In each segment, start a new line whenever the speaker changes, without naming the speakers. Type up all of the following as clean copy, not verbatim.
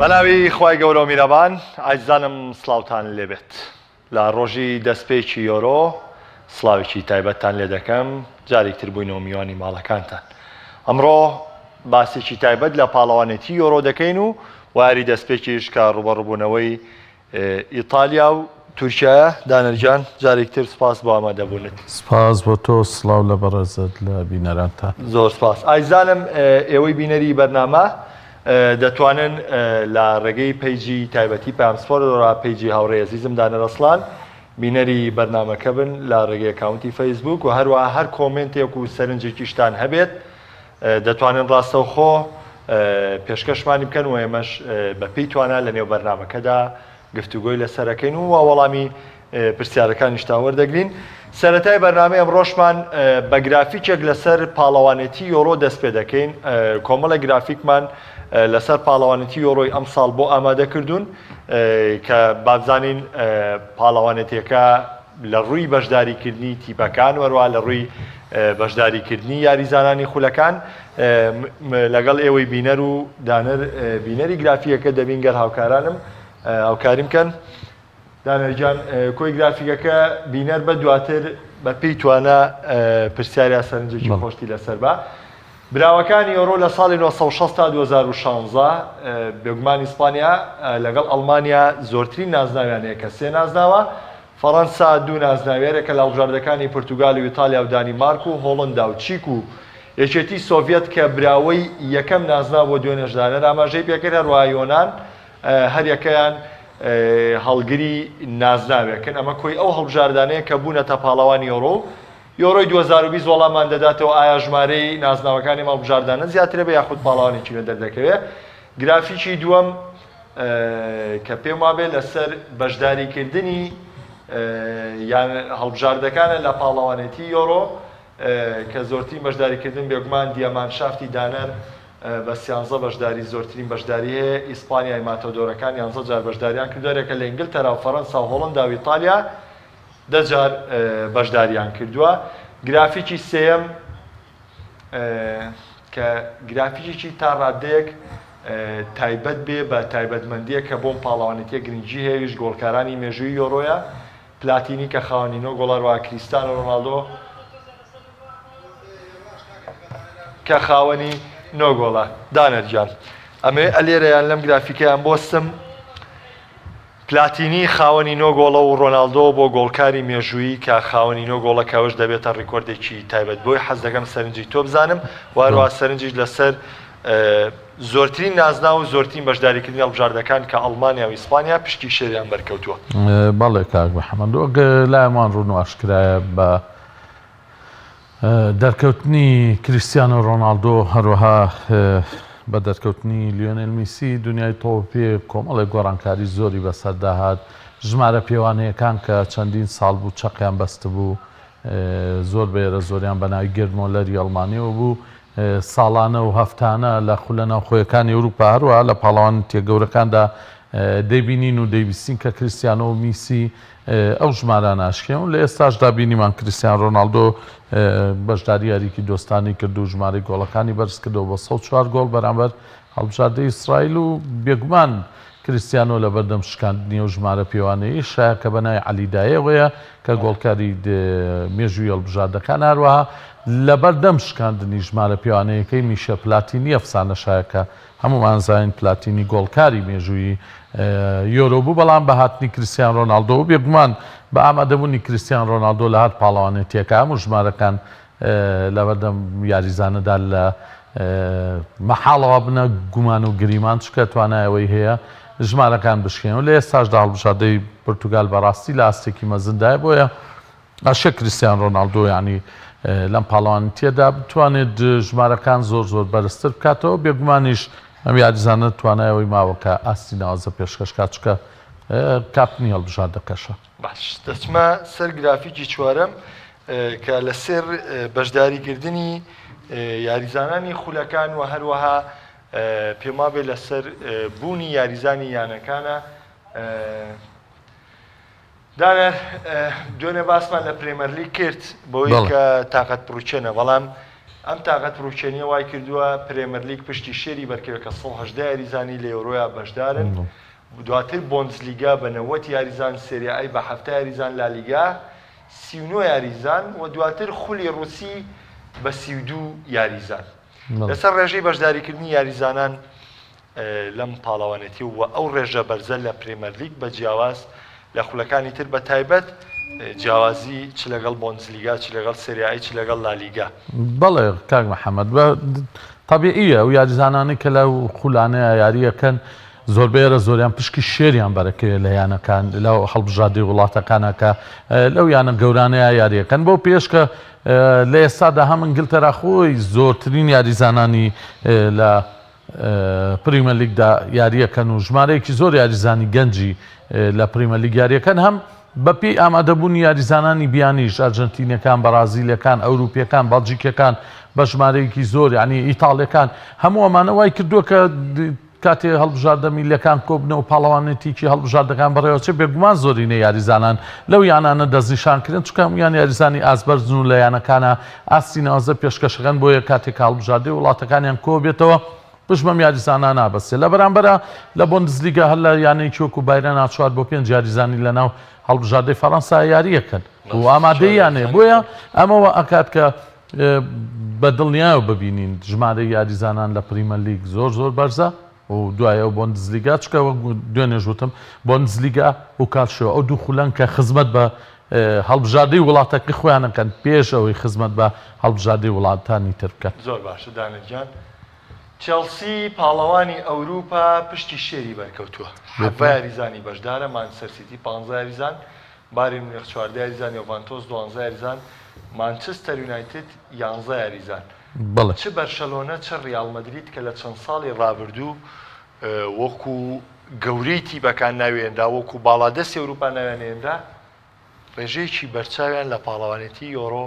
بەناوی خوای گەورە و میرەبان ئازیزانم سڵاوتان لێبێت لە ڕۆژی دەستپێکی یۆرۆ سڵاوێکی تایبەتتان لێ دەکەم جارێک تر بووینەوە میوانی ماڵەکانتان ئەمڕۆ باسێکی تایبەت لە پاڵەوانێتی یۆرۆ دەکەین و واری دەستپێکیش کە ڕوبەڕبوونەوەی ئیتالیا و تورکیایە. دانەر گیان جارێکی تر سوپاس بۆ ئامادەبوونت.
سپاس بۆ تۆ سڵاو لە بەڕێزت لە بینەرانتان.
زۆر سپاس. ئازیزانم ئێوەی بینەری بەرنامە دەتوانن لە ڕێگەی page ی تایبەتی پەیام سپۆرت page ی هاوڕێی ئەزیزم دانەر ئەسڵان بینەری بەرنامەکە بن لە ڕێگەی account ی فەیسبوک و هەروەها هەر comment ێک و سەرنجێکیشتان هەبێت دەتوانن ڕاستەوخۆ پێشکەشمانی بکەن و ئێمەش بە پێی توانا لە نێو بەرنامەکەدا گفتوگۆی لەسەرەکەین و وەڵامی پرسیارەکانیشتان وەردەگرین. سەرەتای بەرنامەی ئەمڕۆشمان بە گرافیکێک لەسەر پاڵەوانێتی یۆرۆ دەست پێ دەکەین. کۆمەڵێک گرافیکمان لەسەر پاڵەوانێتی یۆرۆی ئەمساڵ بۆ ئامادە کردوون کە بابزانین پاڵەوانێتیەکە لە ڕووی بەشداریکردنی تیپەکان وەروە لە ڕووی بەشداریکردنی یاریزانانی خولەکان لەگەڵ ئێوەی بینەر و دانەر بینەری گرافیەکە دەبین گەر هاوکارانم هاوکاریم کەن دانەرگیان کۆی گرافیکەکە بینەر بە دواتر بە پێی توانا پرسیاریا سەرنجێکی خۆشتی لەسەر بە. براوەکانی یۆرۆ لە ساڵی 1960 تا 2016 بێگومان ئیسپانیا لەگەڵ ئەڵمانیا زۆرترین نازناویان هەیە کە سێ نازناوە فەڕەنسا دوو نازناوی هەریەکە لە هەڵبژاردەکانی پورتوگال و ئیتالیا و دانیمارک و هۆڵندا و چیک و یەکێتی سۆڤیەت کە براوەی یەکەم نازناو بۆ دوێنێش دانەر ئاماژەی پێکرد هەروەها یۆنان هەریەکەیان هەڵگری نازناوێکن ئەمە کۆی ئەو هەڵبژاردانەیە کە بوونەتە پاڵەوانی یۆرۆ و یۆرۆی 2020 وەڵاممان دەداتەوە ئایا ژمارەی نازناوەکانی ئەم هەڵبژاردانە زیاترە بێ یاخود پاڵەوانێکی نوێ دەردەکەوێ گرافیکی دووەم کە پێم وابێ لەسەر بەشداریکردنی یان هەڵبژاردەکانە لە پاڵەوانێتی یۆرۆ کە زۆرترین بەشداریکردن بێگومان دیامان شافتی دانەر بە سیانزە بەشداری زۆرترین بەشداری هەیە ئیسپانیای ماتەدۆرەکان یانزە جار بەشداریان کردووە هەریەکە لە ئینگلتەرا و فەرەنسا و هۆڵندا و ئیتالیا دە جار بەشداریان کردووە گرافیکی سێیەم کە گرافیکێکی تا ڕادەیەک تایبەت بێ بە تایبەتمەندییەک کە بۆم پاڵەوانێتییە گرنگی هەیە ئەویش گۆڵکارانی مێژووی یۆرۆیە، پلاتینی کە خاوەنی نۆ گۆڵ هەروەها کریستانۆ رۆناڵدۆ کە خاوەنی نۆ گۆڵە. دانەر گیان ئەمەوێ ئەلێرەیان لەم گرافیکەیان بۆستم. پلاتینی خاوەنی نۆ گۆڵە و ڕۆناڵدۆ بۆ گۆڵکاری مێژوویی کە خاوەنی نۆ گۆڵە کە ئەوەش دەبێتە ڕیکۆردێکی تایبەت بۆی، حەز دەکەم سەرنجی تۆ بزانم و هەروەها سەرنجیش لەسەر زۆرترین نازناو و زۆرترین بەشداریکردنی هەڵبژاردەکان کە ئەڵمانیا و ئیسپانیا پشکی شێریان بەرکەوتووە.
بەڵێ کاک محەمەد وەک لایمان ڕوون و ئاشکرایە بە دەرکەوتنی کریستیانۆ ڕۆناڵدۆ، هەروەها بە دەرکەوتنی لیۆنێل میسی، دنیای تۆپی کۆمەڵێک گۆڕانکاری زۆری بەسەردا هات. ژمارە پێوانەیەکان کە چەندین ساڵ بوو چەقیان بەستبوو، زۆر بە یەرە زۆریان بە ناوی گێرد مۆلەری ئەڵمانیەوە بوو، ساڵانە و هەفتانە لە خولە ناوخۆیەکانی ئەوروپا هەروەها لە پاڵەوانێتیە گەورەکاندا دەیبینین و دەیبیستین کە کریستیانۆ و میسی ئەو ژمارانە ئەشکێن و لە ئێستاشدا بینیمان کریستیان رۆناڵدۆ بەشداری یاریکی دۆستانی کرد و ژمارەی گۆڵەکانی بەرزکردەوە بۆ 104 گۆڵ بەرامبەر هەڵبژاردەی ئیسرائیل و بێگومان کریستیانۆ لەبەردەم شکاندنی ئەو ژمارە پێوانەیەی شایە کە بەناوی عەلی دایەوەیە کە گۆڵکاری مێژووی هەڵبژاردەکان هەروەها لەبەردەم شکاندنی ژمارە پێوانەیەکەی میشە پلاتینی ئەفسانە شایە کە هەموومان زانین پلاتینی گۆڵکاری مێژوویی یۆرۆ بوو، بەڵام بە هاتنی کریستیان رۆناڵدۆ و بێگومان بە ئامادەبوونی کریستیان رۆناڵدۆ لە هەر پاڵەوانێتییەکە هەموو ژمارەکان لەبەردەم یاریزانەدا لە مەحاڵەوە بنە گومان و گریمان، چونکە توانای ئەوەی هەیە ژمارەکان بشکێنێ و لە ئێستاشدا هەڵبژاردەی پورتوگال بەڕاستی لە ئاستێکی مەزندایە، بۆیە ئەشێ کریستیان ڕۆناڵدۆ یانی لەم پاڵەوانێتیەدا بتوانێت ژمارەکان زۆر زۆر بەرزتر بکاتەوە بێگومانیش ئەم یاریزانە توانای ئەوەی ماوە کە ئاستی ناوازە پێشکەش کات چونکە کاپتنی هەڵبژاردەکەشە.
باش دەچمە سەر گرافیکی چوارەم کە لەسەر بەشداریکردنی یاریزانانی خولەکان و هەروەها پێموابێ لەسەر بوونی یاریزانی یانەکانە. دانەر، دوێنێ باسمان لە پرێمەرلیگ کرد بەوەی کە تاقەت پڕوکێنە، بەڵام ئەم تاقەت پڕوکێنیە وای کردووە پرێمەرلیگ پشتی شێری بەرکەوێت کە 118 یاریزانی لە یۆرۆیا بەشدارن، دواتر بۆندسلیگا بە 90 یاریزان، سێریا ئەی بە 70 یاریزان، لالیگا 39 یاریزان و دواتر خولی ڕوسی بە 32 یاریزان. لەسەر ڕێژەی بەشداریکردنی یاریزانان لەم پاڵەوانێتی و ئەو ڕێژە بەرزە لە پرێمەرلیگ بە جیاواز لە خولەکانی تر بە تایبەت جیاوازی چ لەگەڵ بۆندسلیگا چ لەگەڵ سێریا ئەی چ لەگەڵ لالیگا.
بەڵێ کاک محەمەد بە تەبیعیە ئەو یاریزانانەی کە لەو خولانەیە یاریەکەن زۆربەی هەرە زۆریان پشکی شێریان بەرەکەوێت لە یانەکان لە هەڵبژاردەی وڵاتەکانە کە لەو یانە گەورانەیە یاریەکەن بۆ پێش کە لە ئێستادا هەم ئینگلتەرا خۆی زۆرترین یاریزانانی لە پریمەرلیگدا یارییەکەن و ژمارەیەکی زۆر یاریزانی گەنجی لە پریمەرلیگ یارییەکەن هەم بەپێی ئامادەبوونی یاریزانانی بیانیش ئەرجەنتینەکان بەرازیلەکان ئەوروپیەکان بەڵجیکەکان بە ژمارەیەکی زۆر یعنی ئیتاڵیەکان هەموو ئەمانە وای کردووە کە کاتێ هەڵبژاردە میلەکان کۆبنەوە پاڵەوانێتیکی هەڵبژاردەکان بەڕێوەچێ بێگومان زۆرینە یاریزانان لەو یانانە دەستنیشان کرێن چونکە هەمویان یاریزانی ئاست بەرزن و لە یانەکانە ئاستی ناوزە پێشکەشەکەن بۆیە کاتێک کە هەڵبژاردەی وڵاتەکانیان کۆبێتەوە پشت بەم یاریزانە نابەستێت لە بەرامبەرا لە بۆندسلیگا هەر لە یانەیەکی وەکو بایرن چوار بۆ پێنج یاریزانی لە ناو هەڵبژاردەی فەڕەنسا یاریەکەن و ئامادەیانێ بۆیە ئەمەوە ئەکات کە بە دڵنیایەوە ببینین ژمارەی یاریزانان لە پریمەرلیگ زۆر زۆر بەرزە و دوای ئەو بۆندسلیگا چونکە وەک دوێنێش وتم بۆندسلیگا و کالشیۆ ئەو دوو خولەن کە خزمەت بە هەڵبژاردەی وڵاتەکەی خۆیان ئەکەن پێش ئەوەی خزمەت بە هەڵبژاردەی وڵاتانی تر بکەن.
زۆر باشە دانە گیان. چێڵسی پاڵەوانی ئەوروپا پشتی شێری بەرکەوتووە، حەڤە یاریزانی بەشدارە، مانچستەر سیتی پانزە یاریزان، بایرن میونخ 14 یاریزان، یۆڤانتۆس دوانزە یاریزان، مانچستەر یونایتد یانزە یاریزان.
بەڵێ.
چ بەرشەلۆنە چ ڕیاڵ مەدرید کە لە چەند ساڵی ڕابردوو وەکو گەورەی تیپەکان ناوی هێنرا، وەکو باڵادەستی ئەوروپا ناویان هێنرا، ڕێژەیەکی بەرچاویان لە پاڵەوانێتی یۆرۆ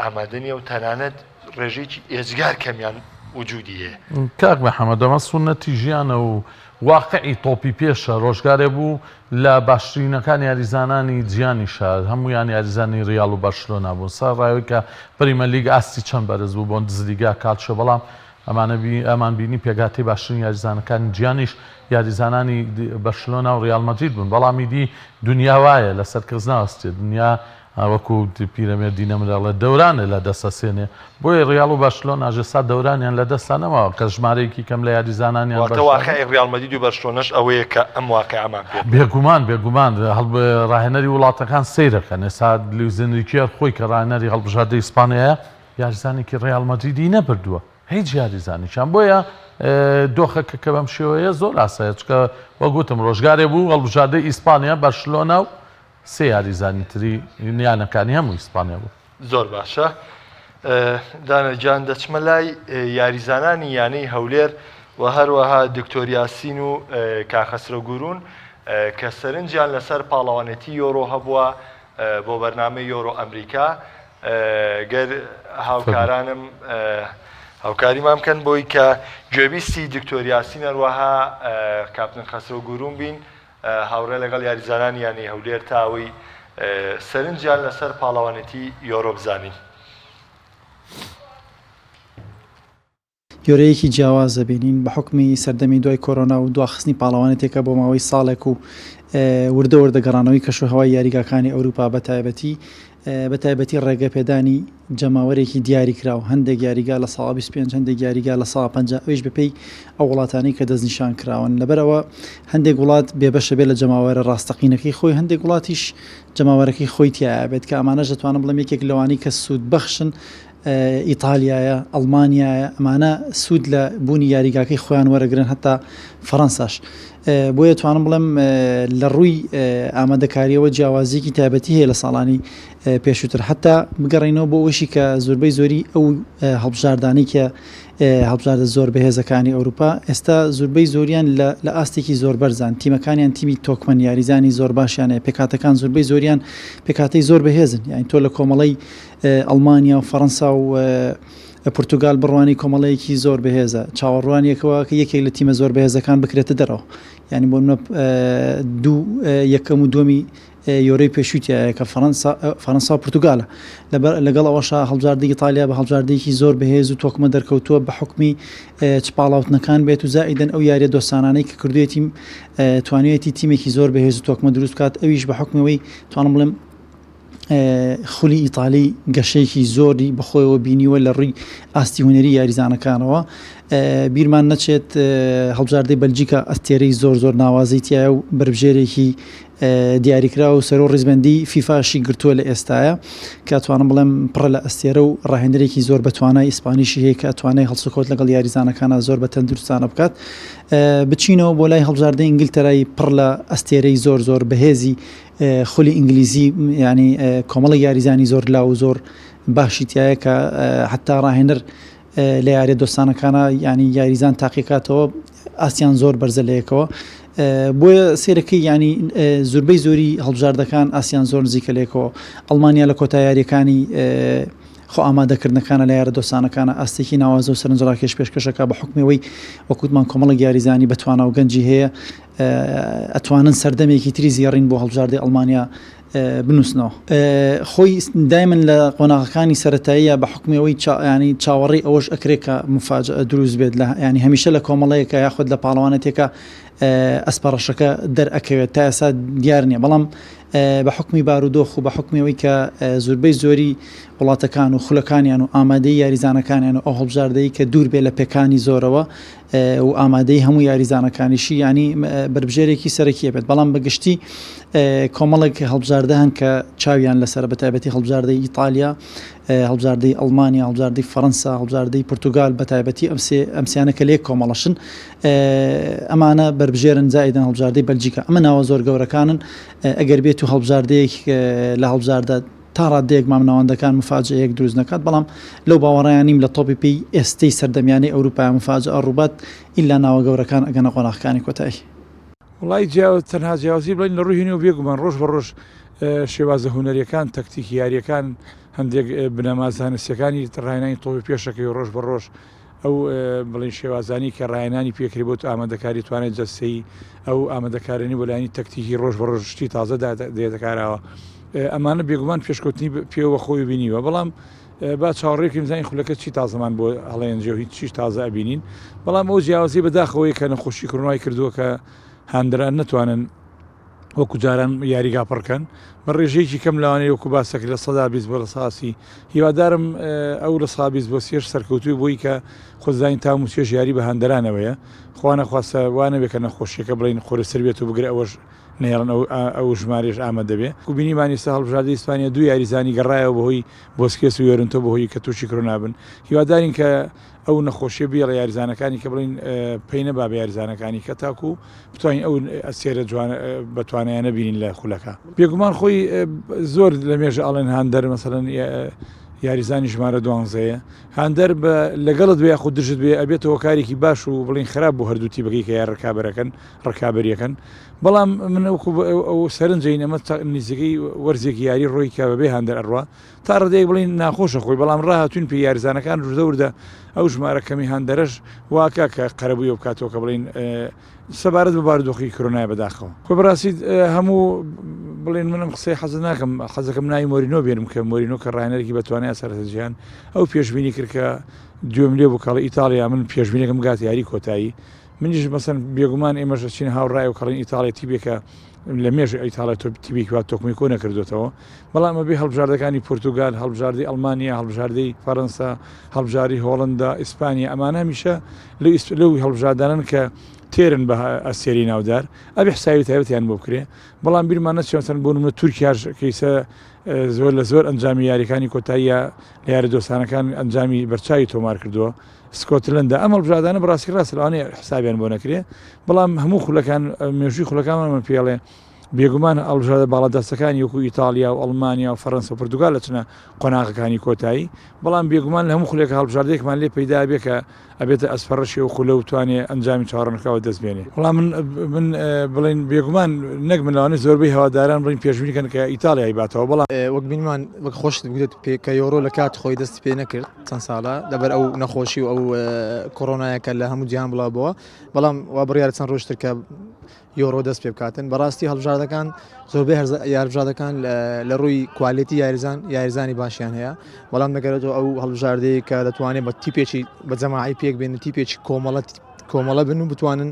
ئامادە نییە و تەنانەت ڕێژەیەکی ئێجگار کەمیان وجودی هەیە.
کاک محەمەد ئەمە سوننەتی ژیانە و واقعی تۆپی پێشە، ڕۆژگارێ بوو لە باشترینەکان یاریزانانی جیهانیشە هەموویان یاریزانی ریاڵ و بەرشلۆنا بوون سەرەڕای ئەوەی کە پریمەرلیگ ئاستی چەند بەرز بوو بۆندسلیگا کالچیۆ بەڵام ئەمانە ئەمان بینی پێکهاتەی باشترین یاریزانەکانی جیهانیش یاریزانانی بەرشلۆنا و ریاڵ مەدرید بوون بەڵام ئیدی دونیا وایە لەسەر کەس ناوەستێ دونیا وەکو پیرەمێردی نەمر ئەڵێ دەورانە لە دەست ئەسێنێ بۆیە ڕیاڵ و بەرشلۆناش ئێستا دەورانیان لە دەستا نەماوە کە ژمارەیەکی کەم لە یاریزانانیان
واتە
بەشدارن.
واقعی ڕیاڵ مەدرید و بەرشلۆنەش ئەوەیە کە ئەم واقعەمان پێ بڵێ.
بێگومان بێگومان ڕاهێنەری وڵاتەکان سەیرەکەن ئێستا لویس ئینریکێ خۆی کە ڕاهێنەری هەڵبژاردەی ئیسپانیایە یاریزانێکی ڕیاڵ مەدریدی نەبردووە هیچ یاریزانێکیان بۆیە دۆخەکە کە بەم شێوەیە زۆر ئاسایە چونکە وەک وتم ڕۆژگارێ بوو هەڵبژاردەی ئیسپانیا بەرشلۆنا و سێ یاریزانی تری یانەکانی هەموو ئیسپانیا بوو.
زۆر باشە دانە گیان دەچمە لای یاریزانانی یانەی هەولێر و هەروەها دکتۆر یاسین و کاخەسرە گورون کە سەرنجیان لەسەر پاڵەوانێتی یۆرۆ هەبووە بۆ بەرنامەی یۆرۆ ئەمریکا گەر هاوکارانم هاوکاریمان بکەن بۆی کە گوێبیستی دکتۆر یاسین هەروەها کاپتن خەسرەو گورون بین هاوڕێ لەگەڵ یاریزانانی یانەی هەولێر تا ئەوەی سەرنجیان لەسەر پاڵەوانێتی یۆرۆ بزانین.
یۆرەیەکی جیاواز دەبینین بە حوکمی سەردەمی دوای کۆرۆنا و دواخستنی پاڵەوانێتێکە بۆ ماوەی ساڵێک و وردە وردە گەڕانەوەی کەشوهەوای یاریگاکانی ئەوروپا بە تایبەتی بە تایبەتی ڕێگەپێدانی جەماوەرێکی دیاریکراو، هەندێک یاریگا لە ساڵا 25 هەندێک یاریگا لە ساڵا 50 ئەویش بەپێی ئەو وڵاتانەی کە دەستنیشان کراون لەبەرئەوە هەندێک وڵات بێبەشە بێت لە جەماوەرە ڕاستەقینەکەی خۆی هەندێک وڵاتیش جەماوەرەکەی خۆی تیایا بێت کە ئەمانەش دەتوانم بڵێم یەکێک لەوانەی کە سوودبەخشن ئیتالیایە، ئەڵمانیایە، ئەمانە سوود لە بوونی یاریگاکەی خۆیان وەرەگرن هەتا فەڕەنساش. بۆیە توانم بڵێم لە ڕووی ئامادەکاریەوە جیاوازیەکی تایبەتی هەیە لە ساڵانی پێشووتر حتا بگەڕینەوە بۆ ئەوشی کە زۆربەی زۆری ئەو هەڵبژاردانەی کە هەڵبژاردە زۆر بەهێزەکانی ئەوروپا ئێستا زۆربەی زۆریان لە ئاستێکی زۆر بەرزان تیمەکانیان تیمی تۆکمەن یاریزانی زۆر باشیان هەیە پێکهاتەکان زۆربەی زۆریان پێکهاتەی زۆر بەهێزن یانی تۆ لە کۆمەڵەی ئەڵمانیا و فەڕەنسا و پورتوگال بڕوانی کۆمەڵەیەکی زۆر بەهێزە چاوەڕوانیەکەوە کە یەکێک لە تیمە زۆر بەهێزەکان بکرێتە دەرەوە یعنی بۆ دوو یەکەم و دووەمی یۆرۆی پێشووی تیایە کە فەرەنسا فەرەنسا و پرتوگالە. لەبەر لەگەڵ ئەوەشا هەڵبژاردەی ئیتالیا بە هەڵبژاردەیەکی زۆر بەهێز و تۆکمە دەرکەوتووە بە حوکمی چ پاڵاوتنەکان بێت و زائیدەن ئەو یاریە دۆستانانەی کە کردوویەتی توانیویەتی تیمێکی زۆر بەهێز و تۆکمە دروست بکات ئەویش بە حوکمی ئەوەی توانم بڵێم خولی ئیتالی گەشەیەکی زۆری بەخۆیەوە بینیوە لە ڕووی ئاستی هونەری یاریزانەکانەوە بیرمان نەچێت هەڵبژاردەی بەلجیکا ئەستێرەی زۆر زۆر ناوازەی تایە و بەربژێرێکی دیاریکراو و سەرۆ ڕیزبەندی فیفاشی گرتووە لە ئێستایا کە ئەتوانم بڵێم پڕە لە ئەستێرە و ڕاهێنەرێکی زۆر بە توانای ئیسپانیشی هەیە کە ئەتوانێت هەڵسوکەوت لەگەڵ یاریزانەکانا زۆر بە تەندروستانە بکات بچینەوە بۆ لای هەڵبژاردەی ئینگلتەرای پڕ لە ئەستێرەی زۆر زۆر بەهێزی خولی ئینگلیزی ینی کۆمەڵی یاریزانی زۆر لاو و زۆر باشی تایە کە حتا ڕاهێنەر لە یاریە دۆستانەکانا یانی یاریزان تاقیکاتەوە ئاستیان زۆر بەرزە لە یەکەوە بۆیە سێرەکەی ینی زوربەی زۆری هەڵبژاردەکان ئاسیان زۆر نزیکە لێکەوە ئەڵمانیا لە کۆتا یاریەکانی خۆ ئامادەکردنەکانە لە یارە دۆستانەکانە ئاستێکی ناوازە و سەرنجڕاکێش پێشکەشەکە بە حکمەوەی وەکوتمان کۆمەڵێک یاریزانی بەتوانا و گەنجی هەیە ئەتوانن سەردەمێکی تری زێڕین بۆ هەڵبژاردەی ئەڵمانیا بنووسنەوە. خۆی دایمەن لە قۆناغەکانی سەرەتاییە بە حوکمی ئەوەی ینی چاوەڕێی ئەوەش ئەکرێ کە مفاجئە دروست بێت لە ینی هەمیشە لە کۆمەڵەیەکە یاخود لە پاڵەوانەتێکە ئەسپە ڕەشەکە دەرئەکەوێت تا ئێستا دیار نییە بەڵام بە حوکمی بارودۆخ و بە حوکمی ئەوەی کە زوربەی زۆری وڵاتەکان و خولەکانیان و ئامادەی یاریزانەکانیان و ئەو هەڵبژاردەی کە دوور بێ لە پێکانی زۆرەوە و ئامادەی هەموو یاریزانەکانیشی ینی بەربژێرێکی سەرەکیە بێت بەڵام بەگشتی کۆمەڵێک هەڵبژاردە هەن کە چاویان لەسەر بە تایبەتی هەڵبژاردەی ئیتالیا هەڵبژاردەی ئەڵمانیا هەڵبژاردەی فەرەنسا هەڵبژاردەی پرتوگال بە تایبەتی ئەمسێ ئەمسیانە کە لێک کۆمەڵەشن ئەمانە بەربژێرن زائیدەن هەڵبژاردەی بەلجیکا ئەمە ناوە زۆر گەورەکانن ئەگەر بێت و هەڵبژاردەیەک لە هەڵبژاردە تا ڕاددەیەک مامناوەندەکان مفاجئەیەک دروست نەکات، بەڵام لەو باوەڕەیا نیم لە تۆپی پێی ئێستەی سەردەمیانەی ئەوروپایا مفاجئە ڕووبات ئیلا ناوە گەورەکان ئەگەنە قۆناغەکانی کۆتایی.
وەڵایی جیاواز تەنها جیاوازی بڵێین لە ڕووی هونەریەوە بێگومان ڕۆژ بە ڕۆژ شێوازە هونەریەکان تەکتیکی یاریەکان هەندێک بنەما زانستیەکانی ڕاهێنانی تۆپی پێشەکەی ڕۆژ بە ڕۆژ ئەو بڵێین شێوازانی کە ڕاهێنانی پێکرێ بۆ ئامادەکاری توانای جەستەیی ئەو ئامادەکارانی بۆ لایەنی تەکتیکی ڕۆژ بە ڕۆژ شتی تازە دێتەکاراوە ئەمانە بێگومان پێشکەوتنی پێوە خۆی بینیوە بەڵام با چاوەڕێکیم زانین خولەکە چی تازەمان بۆ هەڵێنجێ و هیچ چیش تازە ئەبینین بەڵام ئەو جیاوازی بەداخەوەی کە نەخۆشی کرۆنای کردووە کە هاندران نتوانن وەکو جاران یاریگا پڕکەن بە ڕێژەیەکی کەم لەوانەیە وەکو باسەک 20% بۆ 30%. هیوادارم ئەو 20% بۆ سێش سەرکەوتووی بۆی کە خۆزانین تام و چێژ یاری بە هاندەرانەوەیە خوا نەخواستە وا نەبێت کە نەخۆشیەکە بڵێین قورستر بێت و بگرە ئەوەش نەهێڵن ئەو ئەو ژمارەیەش ئامادە بێ و بینیمان ئێستا هەڵبژاردەی ئیسپانیا دوو یاریزانی گەڕایەوە بەهۆی بۆسکێس و یۆرنتۆ بەهۆی کە تووشی کرۆنا بن هیوادارین کە ئەو نەخۆشیە بێڵە یاریزانەکانی کە بڵین پەی نەبا بە یاریزانەکانی کە تاکو بتوانین ئەو ئەستێرە جوان بەتوانایانە بینین لە خولەکە بێگومان خۆی زۆر لە مێژە ئەڵێن هاندەر مەسەلەن یاریزانی ژمارە دوانزەیە هاندەر بە لەگەڵت بێ یاخود دژت بێ ئەبێتە هۆکارێکی باش و بڵین خراپ بۆ هەردوو تیپەکەی کە یار ڕکابەرەکەن ڕکابەریەکەن بەڵام من وەکو ئەو سەرنجین ئەمە نزیکەی وەرزێکی یاری ڕۆی کە بەبێ هاندەر ئەڕوا تا ڕادەیەک بڵێین ناخۆشە خۆی، بەڵام ڕاهاتووین پێی یاریزانەکان وردە وردە ئەو ژمارە کەمی هاندەرەش واکا کە قەرەبووی بکاتەوە کە بڵێین سەبارەت بە بارودۆخی کرۆنای بەداخەوە. خۆ بەڕاستی هەموو بڵێن منم قسەی حەز ناکەم حەزەکەم ناوی مۆرینۆ بێنم کە مۆرینۆ کە ڕاهێنەرێکی بەتوانای سەرەتا جیهان ئەو پێشبینی کرد کە گوێم لێ بوو کاڵی ئیتاڵیا من پێشبینەکەم گات یاری کۆتایی منیش مەسەن بێگومان ئێمەش ئەچین هاوڕای و کەڵین ئیتاڵیا تیپێکە لە مێژ ئیتاڵیا تۆ تیپێکی وا تۆکمەی کۆ نەکردوێتەوە بەڵام ئەبێ هەڵبژاردەکانی پورتوگال هەڵبژاردەی ئەڵمانیا هەڵبژاردەی فەرەنسا هەڵبژاری هۆڵندا ئیسپانیا ئەمانە هەمیشە لەو هەڵبژاردانن کە تێرن بە ئەستێری ناودار ئەبێ حساوی تایبەتیان بۆ بکرێ بەڵام بیرمان نەچێت مەسەن بۆ نمونە تورکیاش کەیسە زۆر لە زۆر ئەنجامی یاریەکانی کۆتاییە لە یاری دۆستانەکان ئەنجامی بەرچاوی تۆمار کردووە سکۆتلەندا ئەم هەڵبژاردانە بەڕاستی ڕاستە لەوانەیە حسابیان بۆ نەکرێ بەڵام هەموو خولەکان مێژووی خولەکانمان پێڵێ بێگومان هەڵبژاردە باڵادەستەکانی وەکو ئیتاڵیا و ئەڵمانیا و فەرەنسا و پرتوگال دەچنە قۆناغەکانی کۆتایی بەڵام بێگومان لە هەموو خولێک هەڵبژاردەیەکمان لێ پەیدا بێ کە ئەبێتە ئەسپەڕەشی ئەو خولە و توانێ ئەنجامی چاوەڕوانکراوە دەست بێنێ. وەڵا من من بڵێن بێگومان نەک من لەوانەیە زۆربەی هەواداران بڵێن پێشبینی کەن کە ئیتاڵیا ئەیباتەوە بەڵام.
وەک بینیمان وەک خۆشت گوتت پێ کە یۆرۆ لە کات خۆی دەستی پێ نەکرد چەند ساڵە لەبەر ئەو نەخۆشی و ئەو کۆرۆنایە کە لە هەموو جیهان بڵاو بووە بەڵام وا بڕیارە چەند ڕۆژتر کە. یۆرۆ دەست پێ بکاتن بەڕاستی هەڵبژاردەکان زۆربەی هەربژاردەکان لە ڕووی quality یاریزان یاریزانی باشیان هەیە بەڵام دەگەرێتەوە ئەو هەڵبژاردەیە کە دەتوانێت بە تیپێکی بە جەماعی پێک بێن تیپێکی کۆمەڵە کۆمەڵە بن و بتوانن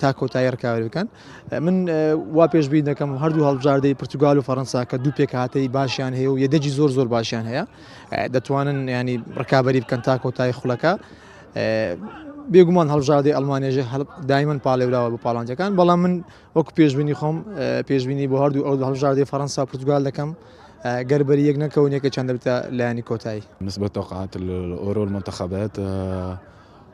تا کۆتایی ڕکاوی بکەن من وا پێشبینی دەکەم هەردوو هەڵبژاردەی پرتتوگال و فەرەنسا کە دوو پێکهاتەی باشیان هەیە و یەدەگی زۆر زۆر باشیان هەیە دەتوانن ینی ڕکابی بکەن تا کۆتایی خولەکە بێگومان هەڵبژاردەی ئەڵمانیاژێ دایمەن پاڵێوراوە بۆ پاڵانجەکان بەڵام من وەکو پێشبینی خۆم پێشبینی بۆ هەردوو ئەو هەڵبژاردەی فەرەنسا و پرتتوگال دەکەم گەر بەری یەک نەکەون یەکە چەند دەبتە لایەنی کۆتایی.
بالنسبة لتوقعات الأورو المنتخبات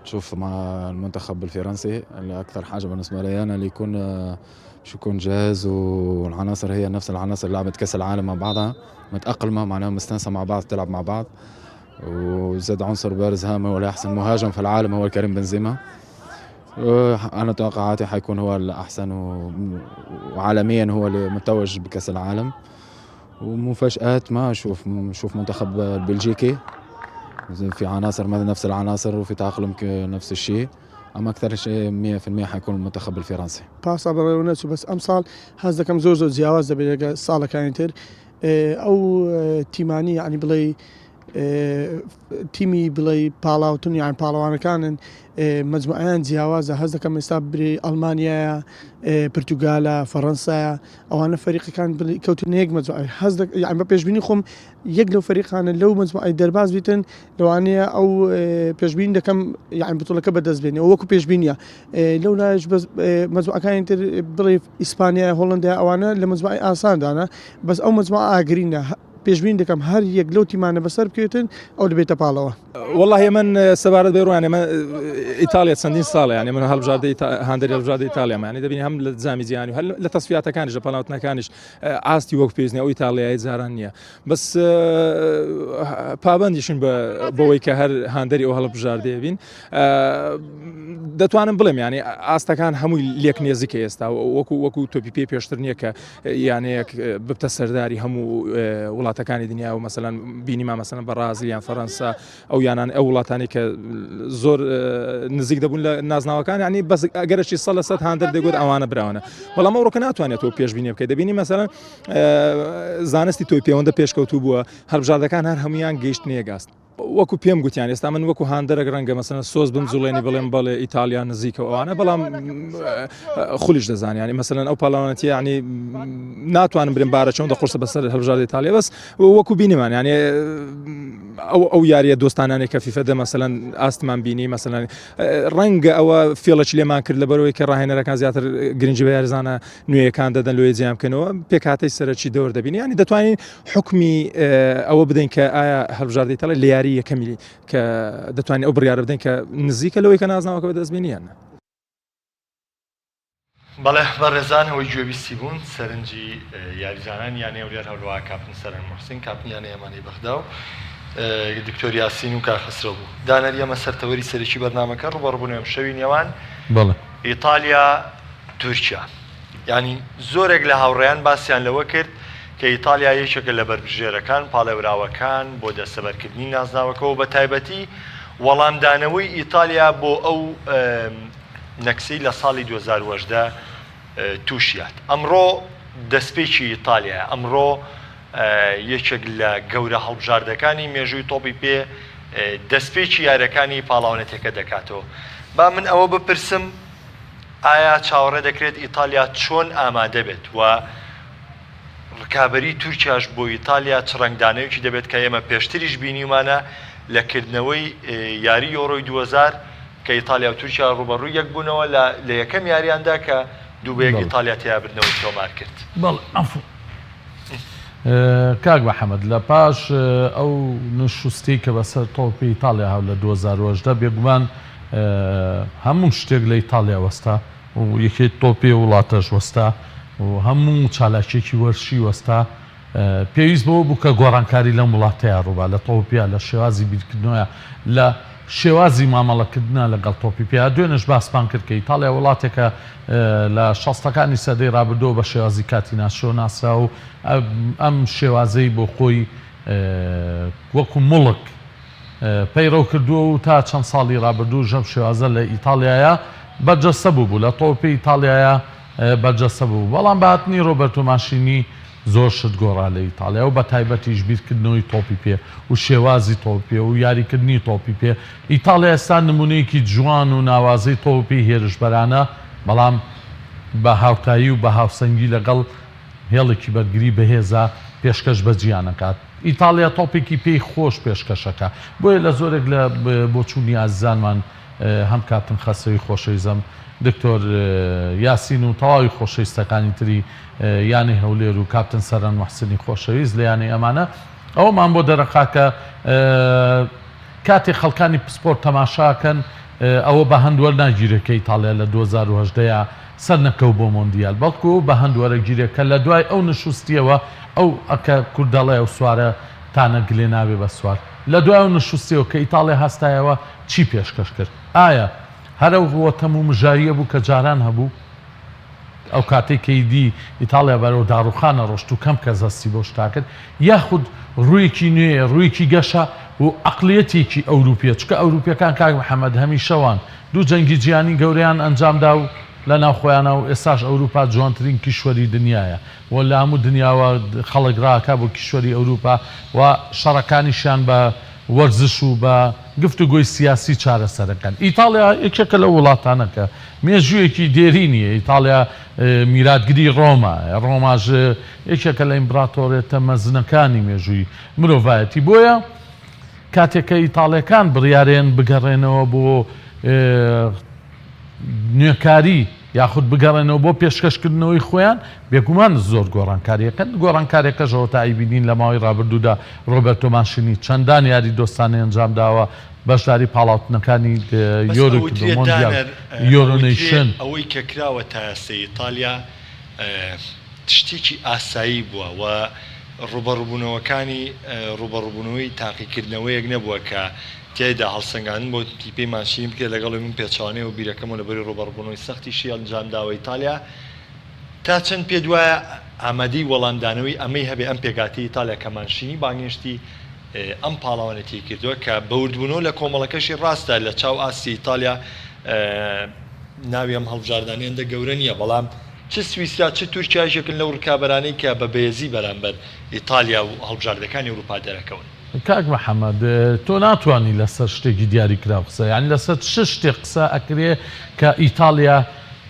تشوف مع المنتخب الفرنسي اكثر حاجة بالنسبة لي انا اللي يكون باش يكون جاهز والعناصر هي نفس العناصر اللي لعبت كاس العالم مع بعضها متأقلمة معناها مستانسة مع بعض تلعب مع بعض وزاد عنصر بارز هام هو احسن مهاجم في العالم هو كريم بنزيما انا توقعاتي حيكون هو الاحسن وعالميا هو اللي متوج بكاس العالم ومفاجآت ما اشوف نشوف منتخب البلجيكي في عناصر نفس العناصر وفي تأقلم نفس الشيء اما اكثر شيء 100% حيكون المنتخب الفرنسي
پارسا بەڕێوە نەچوو بەس ئەمساڵ هەست دەکەم زۆر زۆر جیاواز دەبێت لەگە ساڵەکانی تر ئەو تیمانی یعنی بڵێ تیمی بڵێ پاڵاوتن یان پاڵەوانەکانن مەجموعیان جیاوازە هەست دەکەم ئێستا برێ ئەڵمانیایە پرتوگالە فەڕەنسایە ئەوانە فەریقەکان کەوتنە یەک مەجموعە هەست یان بە پێشبینی خۆم یەک لەو فەریقانە لەو مەجموعەی دەرباز بیتن لەوانەیە ئەو پێشبین دەکەم یان بتوڵەکە بەدەست بێنێ وەکو پێشبینیە لەو لایش بەس مەجموعەکانی تر بڵێ ئیسپانیا هۆڵندا ئەوانە لە مەجموعەی ئاساندانە بەس ئەو مەجموعە ئاگرینە پێشبین دەکەم هەر یەک لەو تیمانە بەسەر بکەوێتن ئەو دەبێتە پاڵەوە.
وەڵاهی من سەبارەت بە ڕوانێ من ئیتالیا چەندین ساڵە یعنی من هەڵبژاردەی هاندەری هەڵبژاردەی ئیتالیامە یعنی دەبینی هەم لە جامی جیهانی و هەر لە تەسفیاتەکانیش لە پاڵاوتنەکانیش ئاستی وەک پێویست نیە ئەو ئیتالیای جاران نییە بەس پابندیشن بە بەوەی کە هەر هاندەری ئەو هەڵبژاردەیە بین دەتوانم بڵێم یعنی ئاستەکان هەمووی لێک نێزیکە ئێستا وەکو وەکو تۆپی پێ پێشتر نییە کە یانەیەک ببتە سەرداری هەموو وڵاتەکانی دنیا و مەسەلەن بینیما مەسەلەن بەڕازیل یان فەرەنسا ئەو یانان ئەو وڵاتانی کە زۆر نزیک دەبوون لە نازناوەکان ینی بەس ئەگەرەی سە لە سەد هاندەر دەگوت ئەوانە براوانە بەڵام ئەوڕۆکە ناتوانێت تۆ پێشبینی بکەیت دەبینی مەسەلەن زانستی تۆی پێوەندە پێشکەوتوو بووە هەربژاردەکان هەر هەمویان گەیشتنەیە گاست وەکو پێم گوتیان ئێستا من وەکو هاندەرێک ڕەنگە مەسەلەن سۆز بمجوڵێنی بڵێم بەڵێ ئیتالیا نزیکە و ئەوانە بەڵام خولیش دەزانانی یعنی مەسەلەن ئەو پاڵەوانەتی ینی ناتوانم برێم بارە چۆن دە قورسە بەسەر هەڵبژاردە ئیتالیا بەس وەکو بینیمان یعنی ئەو ئەو یاریە دۆستانانێک کە فیفە دە مەسەلەن ئاستمان بینی مەسەلەن ڕەنگە ئەوە فێڵەکی لێمان کرد لەبەرەوەی کە ڕاهێنەرەکان زیاتر گرنگی بە یاریزانە نوێیەکان دەدەن لۆیە جیان بکەنەوە پێکهاتەی سەرەکی دەور دەبینی ینی دەتوانین حکمی ئەوە بدەین کە ئایا هەڵبژاردەی تەڵێ لە یاری یەکەمی کە دەتوانین ئەو بڕیارە بدەین کە نزیکە لەوەی کە نازناوەکە بەدەست بێنی یان نا.
بەڵێ بەڕێزان ئەوەی گوێبیستی بوون سەرنجی یاریزانانی یانەی هەولێر هەروەها کاپتن سەرهەنگ موحسین کاپتنی یانەی ئەمانەی بەغدا و دکتۆر یاسین و کاک خەسرەو بوو دانەری ئەمە سەر تەوەری سەرەکی بەرنامەکە ڕووبەڕووبوونەوەی ئەمشەوی نێوان
بەڵێ.
ئیتالیا تورکیا یانی زۆرێک لە هاوڕێیان باسیان لەوە کرد کە ئیتالیا یەکێکە لە بەربژێرەکان، پاڵێوراوەکان، بۆ دەستەبەرکردنی نازناوەکە و بەتایبەتی وەڵامدانەوەی ئیتالیا بۆ ئەو نەکسەی لە ساڵی 2018 تووشی هات. ئەمڕۆ دەستپێکی ئیتالیایە، ئەمڕۆ یەکێک لە گەورە هەڵبژاردەکانی مێژووی تۆپی پێ دەستپێکی یارییەکانی پاڵاونەتیەکە دەکاتەوە. با من ئەوە بپرسم ئایا چاوەڕێ دەکرێت ئیتالیا چۆن ئامادە بێت و ڕکابەری تورکیاش بۆ ئیتالیا چ ڕەنگدانەوەیەکی دەبێت کە ئێمە پێشتریش بینیومانە لە کردنەوەی یاری یۆرۆی 2000 کە ئیتالیا و تورکیا ڕووبەڕووی یەک بوونەوە لە لە یەکەم یاریاندا کە دوو بە یەک ئیتالیا تێیا بردنەوەی تۆمار کرد.
بەڵێ عەفو. کاک محەمەد لە پاش ئەو نوشوستەی کە بەسەر تۆپی ئیتاڵیا هات لە 2018 بێگومان هەموو شتێک لە ئیتاڵیا وەستا و یەکێتی تۆپی وڵاتەش وەستا و هەموو چالاکیەکی وەرشی وەستا پێویست بەوە بوو کە گۆڕانکاری لەم وڵاتەیا ڕووبا لە تۆپیا لە شێوازی بیرکردنەوەیا لە شێوازی مامەڵەکردنا لەگەڵ تۆپی پێیا دوێنێش باسمان کرد کە ئیتاڵیا وڵاتێکە لە شەستەکانی سەدەی ڕابردووە بە شێوازی کاتیناچۆ ناسرا و ئەم شێوازەی بۆ خۆی وەکو موڵک پەیڕەو کردووە و تا چەند ساڵی ڕابردووش ئەم شێوازە لە ئیتاڵیایە. بەرجەستە بووبوو لە تۆپی ئیتاڵیایا بەرجەستە ببوو، بەڵام بە هاتنی رۆبەرتۆ مانشینی زۆر شت گۆڕا لە ئیتاڵیا و بەتایبەتیش بیرکردنەوەی تۆپی پێ و شێوازی تۆپی پێ و یاریکردنی تۆپی پێ. ئیتاڵیا ئێستا نموونەیەکی جوان و ناوازەی تۆپی پێی هێرشبەرانە، بەڵام بە هاوتایی و بە هاوسەنگی لەگەڵ هێڵێکی بەرگری بەهێزا پێشکەش بە جیهان ئەکات. ئیتاڵیا تۆپێکی پێی خۆش پێشکەش ئەکا، بۆیە لە زۆرێک لە بۆچوونی ئازیزانمان هەم کاپتن خەسرەوی خۆشەویزم دکتۆر یاسین و تەواوی خۆشەویستەکانی تری یانەی هەولێر و کاپتن سەرەن موحسنی خۆشەویست لە یانەی ئەمانە ئەوەمان بۆ دەرەخا کە کاتێک خەڵکانی پسپۆر تەماشاکەن ئەوە بە هەند وەرناگیرێت کە ئیتاڵیا لە 2018 سەر نەکەو بۆ مۆندیال بەڵکو بە هەند وەرەگیرێت کە لە دوای ئەو نشوستیەوە ئەو ئەکە کوردەڵێ ئەو سوارە تانە گلێ نابێ بە سوار لە دوای ئەو نشوستیەوە کە ئیتاڵیا هەستایەوە چی پێشکەش کرد؟ ئایا هەر ئەو ڕووە تەم و مژاوییە بوو کە جاران هەبوو؟ ئەو کاتەی کە ئیدی ئیتاڵیا بەرەو داڕووخان ئەڕۆشت و کەم کەس هەستی بەو شتە کرد، یاخود ڕوویەکی نوێیە، ڕوویەکی گەشە و عەقڵیەتێکی ئەوروپییە، چونکە ئەوروپییەکان کاک محەمەد هەمیشە وان، دوو جەنگی جیهانی گەورەیان ئەنجام دا و لە ناو خۆیانا و ئێستاش ئەوروپا جوانترین کیشوەری دنیایە و لە هەموو دنیاوە خەڵک ڕائەکا بۆ کیشوەری ئەوروپا و شەڕەکانیشیان بە وەرزش و بە گفتوگۆی سیاسی چارەسەرەکەن. ئیتاڵیا یەکێکە لەو وڵاتانە کە مێژوویەکی دێرینی هەیە. ئیتاڵیا میراتگری ڕۆمایە، ڕۆماش یەکێکە لە ئیمپراتۆریەتە مەزنەکانی مێژووی مرۆڤایەتی. بۆیە کاتێک کە ئیتاڵیەکان بڕیارێن بگەڕێنەوە بۆ نوێکاری یاخود بگەڕێنەوە بۆ پێشکەشکردنەوەی خۆیان، بێگومان زۆر گۆڕانکارییەکەن، گۆڕانکارییەکەش ئەوەتا ئەیبینین لە ماوەی ڕابردوودا ڕۆبەرتۆ مانشینی چەندان یاری دۆستانەی ئەنجامداوە، بەشداری پاڵاوتنەکانی
بەس
یۆرۆی کردووە،
ئەوترێ
مۆندیال،
دانەر،
یۆرۆ
ئەوترێ
نەیشن.
ئەوەی کە کراوە تا ئێستا ئیتالیا شتێکی ئاسایی بووە و ڕووبەڕووبوونەوەکانی ڕووبەڕووبوونەوەی تاقیکردنەوەیەک نەبووە کە تیایدا هەڵسەنگاندن بۆ تیپەی مانشینی بکرێت، لەگەڵ ئەوەی من پێچەوانەی ئەو بیرەکەمەوە لەبەری ڕووبەڕووبوونەوەی سەختیشی ئەنجامداوە ئیتالیا تا چەند پێت وایە ئامادەی وەڵامدانەوەی ئەمەی هەبێ ئەم پێکهاتەی ئیتالیا کە مانشینی بانگهێشتی ئەم پاڵەوانێتیەی کردووە کە بەوردبوونەوە لە کۆمەڵەکەشی ڕاستە لە چاو ئاستی ئیتالیا ناوی ئەم هەڵبژاردانە هێندە گەورە نییە بەڵام چ سویسرا چ تورکیا یەکێکن لەو ڕکابەرانەی کە بە بەهێزی بەرامبەر ئیتالیا و هەڵبژاردەکانی ئەوروپا دەرەکەون.
کاک محمد تۆ ناتوانی لەسەر شتێکی دیاری کراو قسە یانی لەسەر چ شتێک قسە ئەکرێ کە ئیتاڵیا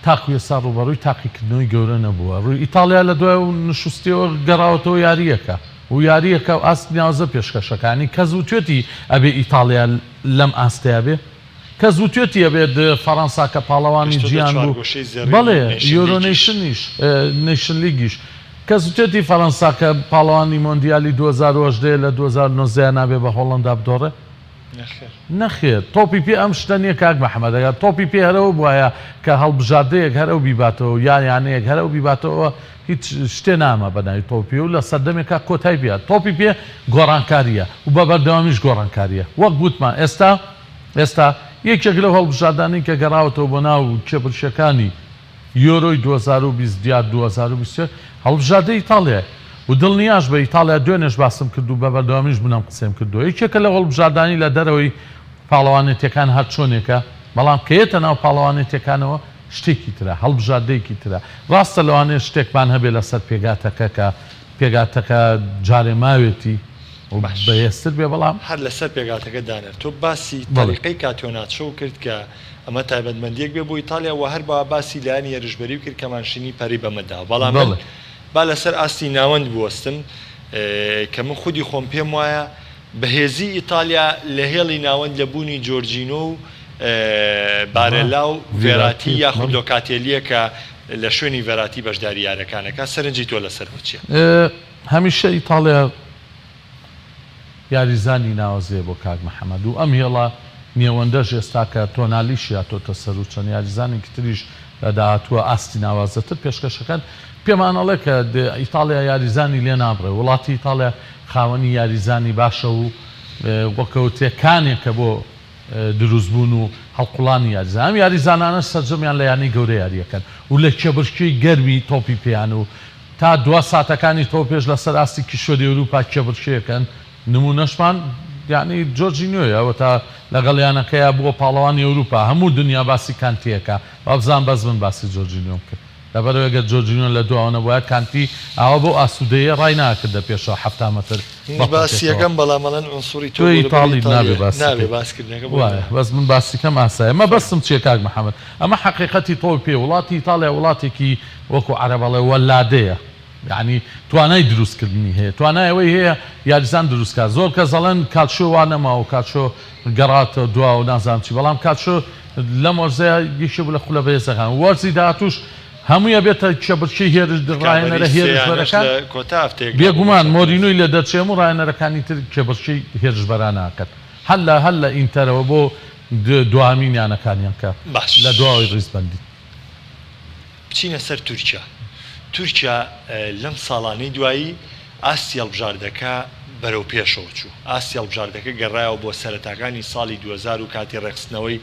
تاکو ئێستا ڕووبەڕووی تاقیکردنەوەی گەورە نەبووە ڕووی ئیتاڵیا لە دوای و نشوستیەوە گەڕاوەتەوە یارییەکە و یارییەکە و ئاستی ناوزە پێشکەشەکە یانی کەس وتوێتی ئەبێ ئیتاڵیا لەم ئاستەیا بێ کەس وتوێتی ئەبێت فەرەنسا کە پاڵەوانی
گەشتۆتە
جیهان بوو
چوارگۆشەی زێڕین و
بەڵێ
نەیشن
یۆرۆ
لیگیش.
نەیشنیش نەیشن لیگیش کەس وتوێتی فەرەنسا کە پاڵەوانی مۆندیالی 2018 لە 2019 نابێ بە هۆڵەندا بدۆڕێ؟
نەخێر.
نەخێر تۆپی پێ ئەم شتە نیە کاک محمد ئەگەر تۆپی پێ هەر ئەوە بوایە کە هەڵبژاردەیەک هەر ئەو بیباتەوە یا یانەیەک هەر ئەو بیباتەوە هیچ شتێ ناما بە ناوی تۆپی پێ و لە سەردەمێکا کۆتای پێ هات تۆپی پێ گۆڕانکاریە و بە بەردەوامیش گۆڕانکاریە وەک وتمان ئێستا ئێستا یەکێک لەو هەڵبژاردانەی کە گەڕاوەتەوە بۆ ناو کێبڕکێکانی یۆرۆی 2020 یا 2021 هەڵبژاردەی ئیتاڵیایە و دڵنیاش بە ئیتاڵیا دوێنێش باسم کرد و بە بەردەوامیش من ئەم قسەیەم کردووە یەکێکە لەو هەڵبژاردانەی لە دەرەوەی پاڵەوانێتیەکان هەر چۆنێکە بەڵام کە یەتە ناو پاڵەوانێتیەکانەوە شتێکی ترە هەڵبژاردەیەکی ترە ڕاستە لەوانەیە شتێکمان هەبێ لەسەر پێگاتەکە کە پێگاتەکە جارێ ماوێتی و
باش.
بەهێزتر بێ بەڵام.
هەر لەسەر پێگاتەکە دانەر تۆ باسی
بەڵێ.
تەریقەی کاتۆناچۆو کرد کە ئەمە تایبەتمەندیەک بێ بۆ ئیتاڵیا وە هەر با باسی لایەنی هێرشبەریو کرد کە مانشینی پەرەی بەمە دا بەڵام من
بەڵێ.
با لەسەر ئاستی ناوەند بوەستم کە من خودی خۆم پێم وایە بەهێزی ئیتالیا لە هێڵی ناوەند لە بوونی جۆرجینۆ و بارێلا و ڤێراتی یاخود لۆکاتێلییە کە لە شوێنی ڤێراتی بەشداری یارەکان ئەکات، سەرنجی تۆ لەسەر ئەوە چییە؟
هەمیشە ئیتاڵیا یاریزانی ناوازەیە بۆ کاک محەمەد و ئەم هێڵە نێوەندەش ئێستا کە تۆنالیشی هاتۆتە سەر و چەند یاریزانێکی تریش لە داهاتووە ئاستی ناوازەتر پێشکەش ئەکەن پێمان ئەڵێ کە ئیتاڵیا یاریزانی لێ نابڕێ وڵاتی ئیتاڵیا خاوەنی یاریزانی باشە و وەک ئەوترێ کانێکە بۆ دروستبوون و هەڵقوڵانی یاریزان، ئەم یاریزانانەش سەرجەمیان لە یانەی گەورە یارییەکەن و لە کێبڕکێی گەرمی تۆپی پێیان و تا دوا ساتەکانی تۆپێش لەسەر ئاستی کیشوەری ئەوروپا کێبڕکێیەکەن، نموونەشمان یانی جۆرجینیۆیە ئەوەتا لەگەڵ یانەکەیا بووە پاڵەوانی ئەوروپا هەموو دنیا باسی کانتیەکا وابزانم بەس من باسی جۆرجینیۆم کرد لەبەرئەوەی گەر جۆرجینیۆ لە دواوە نەبوایە کانتی ئاوا بەو ئاسوودەییە ڕای ناکردە پێشەوە 70 مەتر
منیش باسی
بەقوتێتەوە.
یەکەم بەڵام ئەڵێن عونسوڕی تۆ
تۆ
بۆ لەبەر
ئیتاڵیت نابێ
ئیتاڵیە
باسی
نابێ
کەی
باس کردنەکە بۆ
وایە
نابێ.
بەس من باسی کەم ئاسایە مەبەستم چیە کاک محمد ئەمە حەقیقەتی تۆپی پێ وڵاتی ئیتاڵیا وڵاتێکی وەکو عەرەب ئەڵێ وەلادەیە یەعنی توانای دروست کردنی هەیە توانای ئەوەی هەیە یاریزان دروست کات زۆر کەس ئەڵێن کالچیۆ وا نەماوە کالچیۆ گەڕاتەوە دواوە نازانم چی بەڵام کالچیۆ لەم وەرزەیا یەکێ بوو لە خولە بەهێزەکان وەرزی داهاتووش هەمووی ئەبێتە کێبڕکێی هێرش
ڕکابەری
ڕاهێنەرە
سێیانەش
هێرشبەرەکان
لە کۆتا هەفتەیەکدا بوو بۆ
بێگومان
چامپیۆنز
مۆرینۆی
لیگ.
لێ دەرچێ هەموو ڕاهێنەرەکانی تر کێبڕکێی هێرشبەران ئەکەن هەر لە هەر لە ئینتەرەوە بۆ دواهەمین یانەکانیان کە
باش.
لە دواوەی ڕیزبەندین.
بچینە سەر تورکیا، تورکیا لەم ساڵانەی دوایی ئاستی هەڵبژاردەکە بەرەو پێشەوە چوو، ئاستی هەڵبژاردەکە گەڕایەوە بۆ سەرەتاکانی ساڵی 2000 و کاتی ڕێکخستنەوەی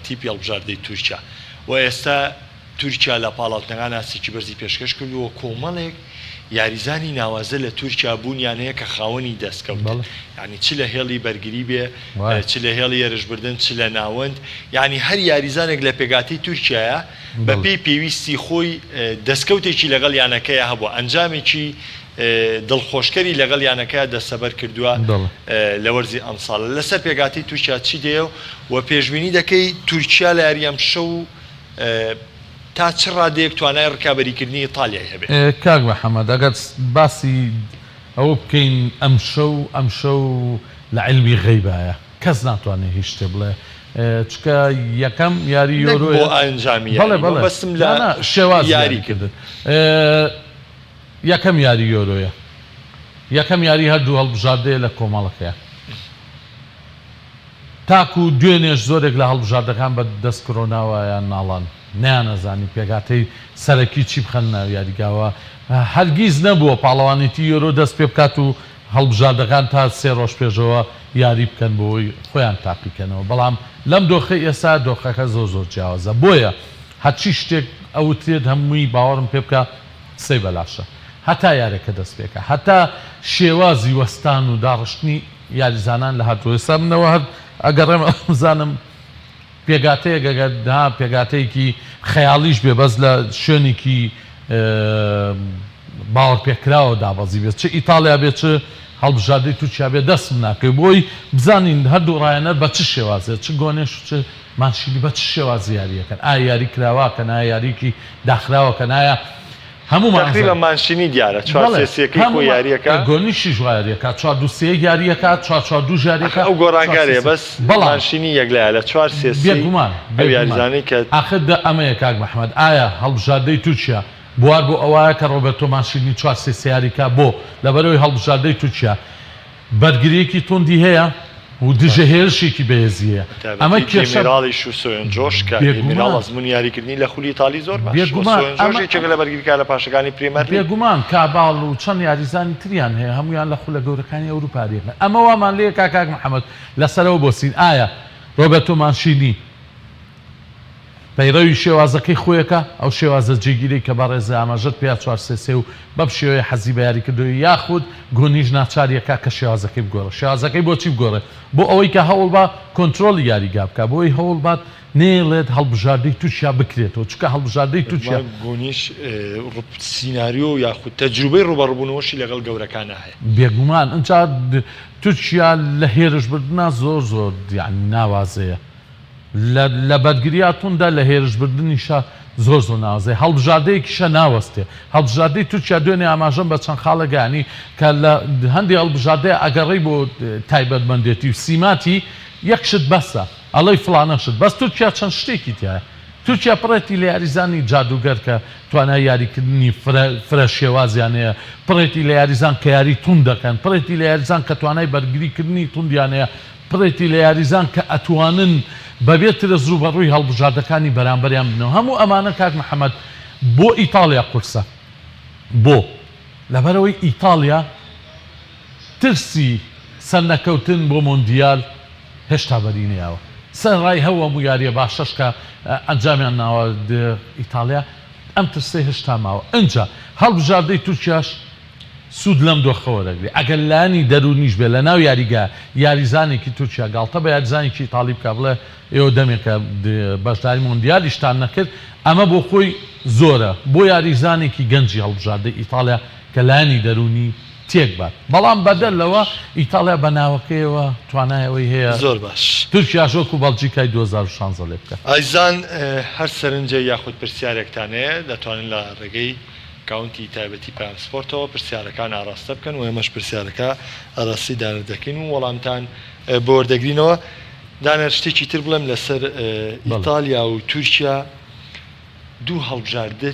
تیپی هەڵبژاردەی تورکیا و ئێستا تورکیا لە پاڵاوتنەکان ئاستێکی بەرزی پێشکەش کردووە و کۆمەڵێک یاریزانی ناوازە لە تورکیا بوونیان هەیە کە خاوەنی دەستکەوتن یانی چ لە هێڵی بەرگری بێ چ لە هێڵی هێرشبردن چ لە ناوەند یانی هەر یاریزانێک لە پێکهاتەی تورکیایە بەپێی پێویستی خۆی دەستکەوتێکی لەگەڵ یانەکەیا هەبووە ئەنجامێکی دڵخۆشکەری لەگەڵ یانەکەیا دەستەبەر کردووە لە وەرزی ئەمساڵ لەسەر پێکهاتەی تورکیا چی دێ و پێشبینی دەکەی تورکیا لە یاری ئەمشەو تا چ ڕادەیەک توانای ڕکابەریکردنی ئیتالیای هەبێت؟
کاک محەمەد ئەگەر باسی ئەوە بکەین ئەمشەو ئەمشەو لە عیلمی غەیبایە کەس ناتوانێت هیچ شتێ بڵێ چونکە یەکەم یاری
نەک بۆ
یۆرۆیە
ئەنجامی
بەڵێ
یاری
بەڵێ
مەبەستم لە
نا نا شێوازی
یاری
یاری
کردن.
کردن یەکەم یاری یۆرۆیە یەکەم یاری هەردوو هەڵبژاردەیە لە کۆمەڵەکەیە. تاکو دوێنێش زۆرێک لە هەڵبژاردەکان بە دەست کرۆناوە یان ناڵان نەیانەزانی پێکهاتەی سەرەکی چی بخەنە ناو یاریگاوە، هەرگیز نەبووە پاڵەوانێتی یۆرۆ دەست پێبکات و هەڵبژاردەکان تا سێ ڕۆژ پێشەوە یاری بکەن بۆ ئەوەی خۆیان تاقیکەنەوە، بەڵام لەم دۆخەی ئێستا دۆخەکە زۆر زۆر جیاوازە بۆیە هەرچی شتێک ئەوترێت هەمووی باوەڕم پێبکە قسەی بەلاشە هەتا یارەکە دەست پێکا هەتا شێوازی وەستان و داڕشتنی یاریزانان لە هاتووە ئێستا منەوە هەر ئەگەڕێم بزانم پێگاتەیەک ئەگەر ها پێگاتەیەکی خەیاڵیش بێ بەس لە شوێنێکی باوەڕپێکراوە دابەزی بێت چ ئیتاڵیا بێت چ هەڵبژاردەی تورکیا بێت دەستم ناکەوێت بۆی بزانین هەردوو ڕایەنەر بە چ شێوازێ چ گۆنێش و چ مانشینی بە چ شێوازی یاریەکەن ئایا یاری کراوەکەن ئایا یاریکی داخراوەکەن ئایا هەموومان
تەقریبەن
ئەزانین.
مانشینی دیارە چوار
بەڵێ
سێ سێکەی خۆی
هەموومان
یاریەکا.
گۆنیشیش وا یاریەکا چوار دوو سێ یەک یاریەکا چوار چوار دووش
ئەخ
یاریەکا
ئەو
چوار سێ
گۆڕانکاریە
سێ
بەس
بەڵام
مانشینی یەکلایە لە چوار سێ سێی
بێگومان
ئەو
بێگومان
یاریزانەی کە.
ئاخر دە ئەمەیە کاک محمد ئایا هەڵبژاردەی تورکیا بوار بۆ ئەوایە کە ڕۆبێرتۆ مانشینی چوار سێ سێ یاریکا بۆ لەبەرئەوەی هەڵبژاردەی تورکیا بەرگرییەکی توندی هەیە و دژە هێرشێکی بەهێزی هەیە. ئەمە
بەتایبەتی
کێشە.
دێمیراڵیش و سۆیۆنجۆش کە دێمیراڵ
بێگومان.
ئەزموونی یاریکردنی لە خولی ئیتاڵی زۆر باشە و
بێگومان
سۆیۆنجۆش
ئەمە.
یەکێکە لە بەرگریکارە باشەکانی پرێمەرلیگ.
بێگومان کاباڵ و چەند یاریزانی تریان هەیە هەموویان لە خولە گەورەکانی ئەوروپا یارییەکەن. ئەمە وامان لێکا کاک محەمەد لەسەرەوە بۆسین ئایا رۆبێرتۆ مانشینی پەیڕەوی شێوازەکەی خۆیەکە، ئەو شێوازە جێگیرەی کە بەڕێزت ئاماژەت پێیا چوار سێ سێ و بەم شێوەیە حەزی بە یاری کردووە یاخود گۆنیش ناچاریەکا کە شێوازەکەی بگۆڕێ شێوازەکەی بۆچی بگۆڕێ بۆ ئەوەی کە هەوڵبا کۆنترۆڵی یاریگا بکا بۆ ئەوەی هەوڵبات نەیەڵێت هەڵبژاردەی تورکیا بکرێتەوە چونکە هەڵبژاردەی تورکیا.
بێگومان گۆنیش سیناریۆ یاخود تەجروبەی ڕووبەڕووبوونەوەشی لەگەڵ گەورەکانا هەیە.
بێگومان ئینجا تورکیا لە هێرشبردنا زۆر زۆر یانی ناوازەیە لە لە بەرگریا توندە لە هێرش بردنیشا زۆر زۆر ناوازەیە هەڵبژاردەیەکیشە ناوەستێ هەڵبژاردەی تورکیا دوێنێ ئاماژەم بە چەند خاڵێک یانی کە لە هەندێ هەڵبژاردەیە ئەگەڕێی بۆ تایبەتمەندێتی و سیماتی یەک شت بەسە ئەڵێی فڵانە شت بەس تورکیا چەند شتێکی تیایە تورکیا پڕێتی لە یاریزانی جادووگەر کە توانای یاریکردنی فرە فرە شێوازیان هەیە پڕێتی لە یاریزان کە یاری توند دەکەن پڕێتی لە یاریزان کە توانای بەرگریکردنی توندیان هەیە پڕێتی لە یاریزان کە ئەتوانن بەبێ ترس رووبەڕووی هەڵبژاردەکانی بەرامبەریان ببنەوە، هەموو ئەمانە کاک محەمەد بۆ ئیتاڵیا قورسە، بۆ؟ لەبەرئەوەی ئیتاڵیا ترسی سەرنەکەوتن بۆ مۆندیال هێشتا بەری نەیاوە، سەرەڕای ئەو هەموو یارییە باشەش کە ئەنجامیان ناوە ئیتاڵیا ئەم ترسەی هێشتا ماوە، ئنجا هەڵبژاردەی تورکیاش. سوود لەم دۆخە وەرەگرێ ئەگەر لایەنی دەروونیش بێ لە ناو یاریگا یاریزانێکی تورکیا گاڵتە بە یاریزانێکی ئیتاڵی بکا بڵێ ئێوە دەمێکە بەشداری مۆندیالیشتان نەکرد ئەمە بۆ خۆی زۆرە بۆ یاریزانێکی گەنجی هەڵبژاردەی ئیتاڵیا کە لایەنی دەروونی تێک بات بەڵام بەدەر لەوە ئیتاڵیا بە ناوەکەیەوە توانای ئەوەی هەیە
زۆر باش.
تورکیاش وەکو بەڵجیکای 2016 لێ بکات.
ئازیزان هەر سەرنجێک یاخود پرسیارێکتان هەیە دەتوانن لە ڕێگەی کاونتی تایبەتی پەیام سپۆرتەوە پرسیارەکان ئاڕاستە بکەن و ئێمەش پرسیارەکە ئاراستەی دانەر دەکەین و وەڵامتان بۆ وەردەگرینەوە. دانەر شتێکی تر بڵێم لەسەر ئیتالیا و تورکیا دوو هەڵبژاردەی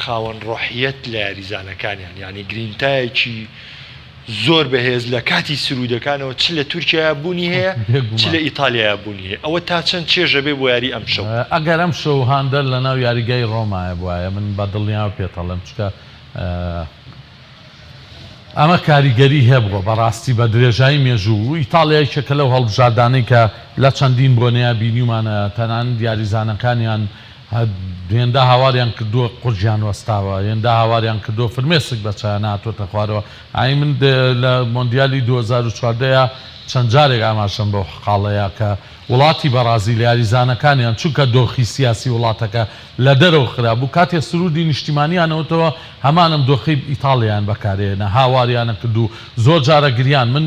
خاوەن ڕۆحیەت لە یاریزانەکانیان یانی گرینتایەکی زۆر بەهێز لە کاتی سروودەکانەوە چ لە تورکیایا بوونی هەیە چ لە ئیتالیایا بوونی هەیە ئەوە تا چەند چێژە بێ بۆ یاری ئەمشەو؟
ئەگەر ئەمشەو هاندەر لەناو یاریگای ڕۆمایە بوایە من بە دڵنیاوە پێتەڵێم چونکە ئەمە کاریگەری هەبووە بەڕاستی بە درێژایی مێژوو و ئیتاڵیا یەکێکە لەو هەڵبژاردانەی کە لە چەندین بۆنەیا بینیومانە تەنانەت یاریزانەکانیان هێندە هاواریان کردووە قورگیان وەستاوە هێندە هاواریان کردووە فرمێسک بە چایان هاتووەتە خوارەوە ئای من لە مۆندیالی 2014 یا چەند جارێک ئاماژەم بەو خاڵەیا کە وڵاتی بەڕازیل یاریزانەکانیان چونکە دۆخی سیاسی وڵاتەکە لە دەرەوە خرابوو، کاتێ سروودی نیشتیمانیان ئەوتەوە هەمان ئەم دۆخەی ئیتاڵیایان بەکارهێنا، هاواریان ئەکرد و زۆر جارە گریان، من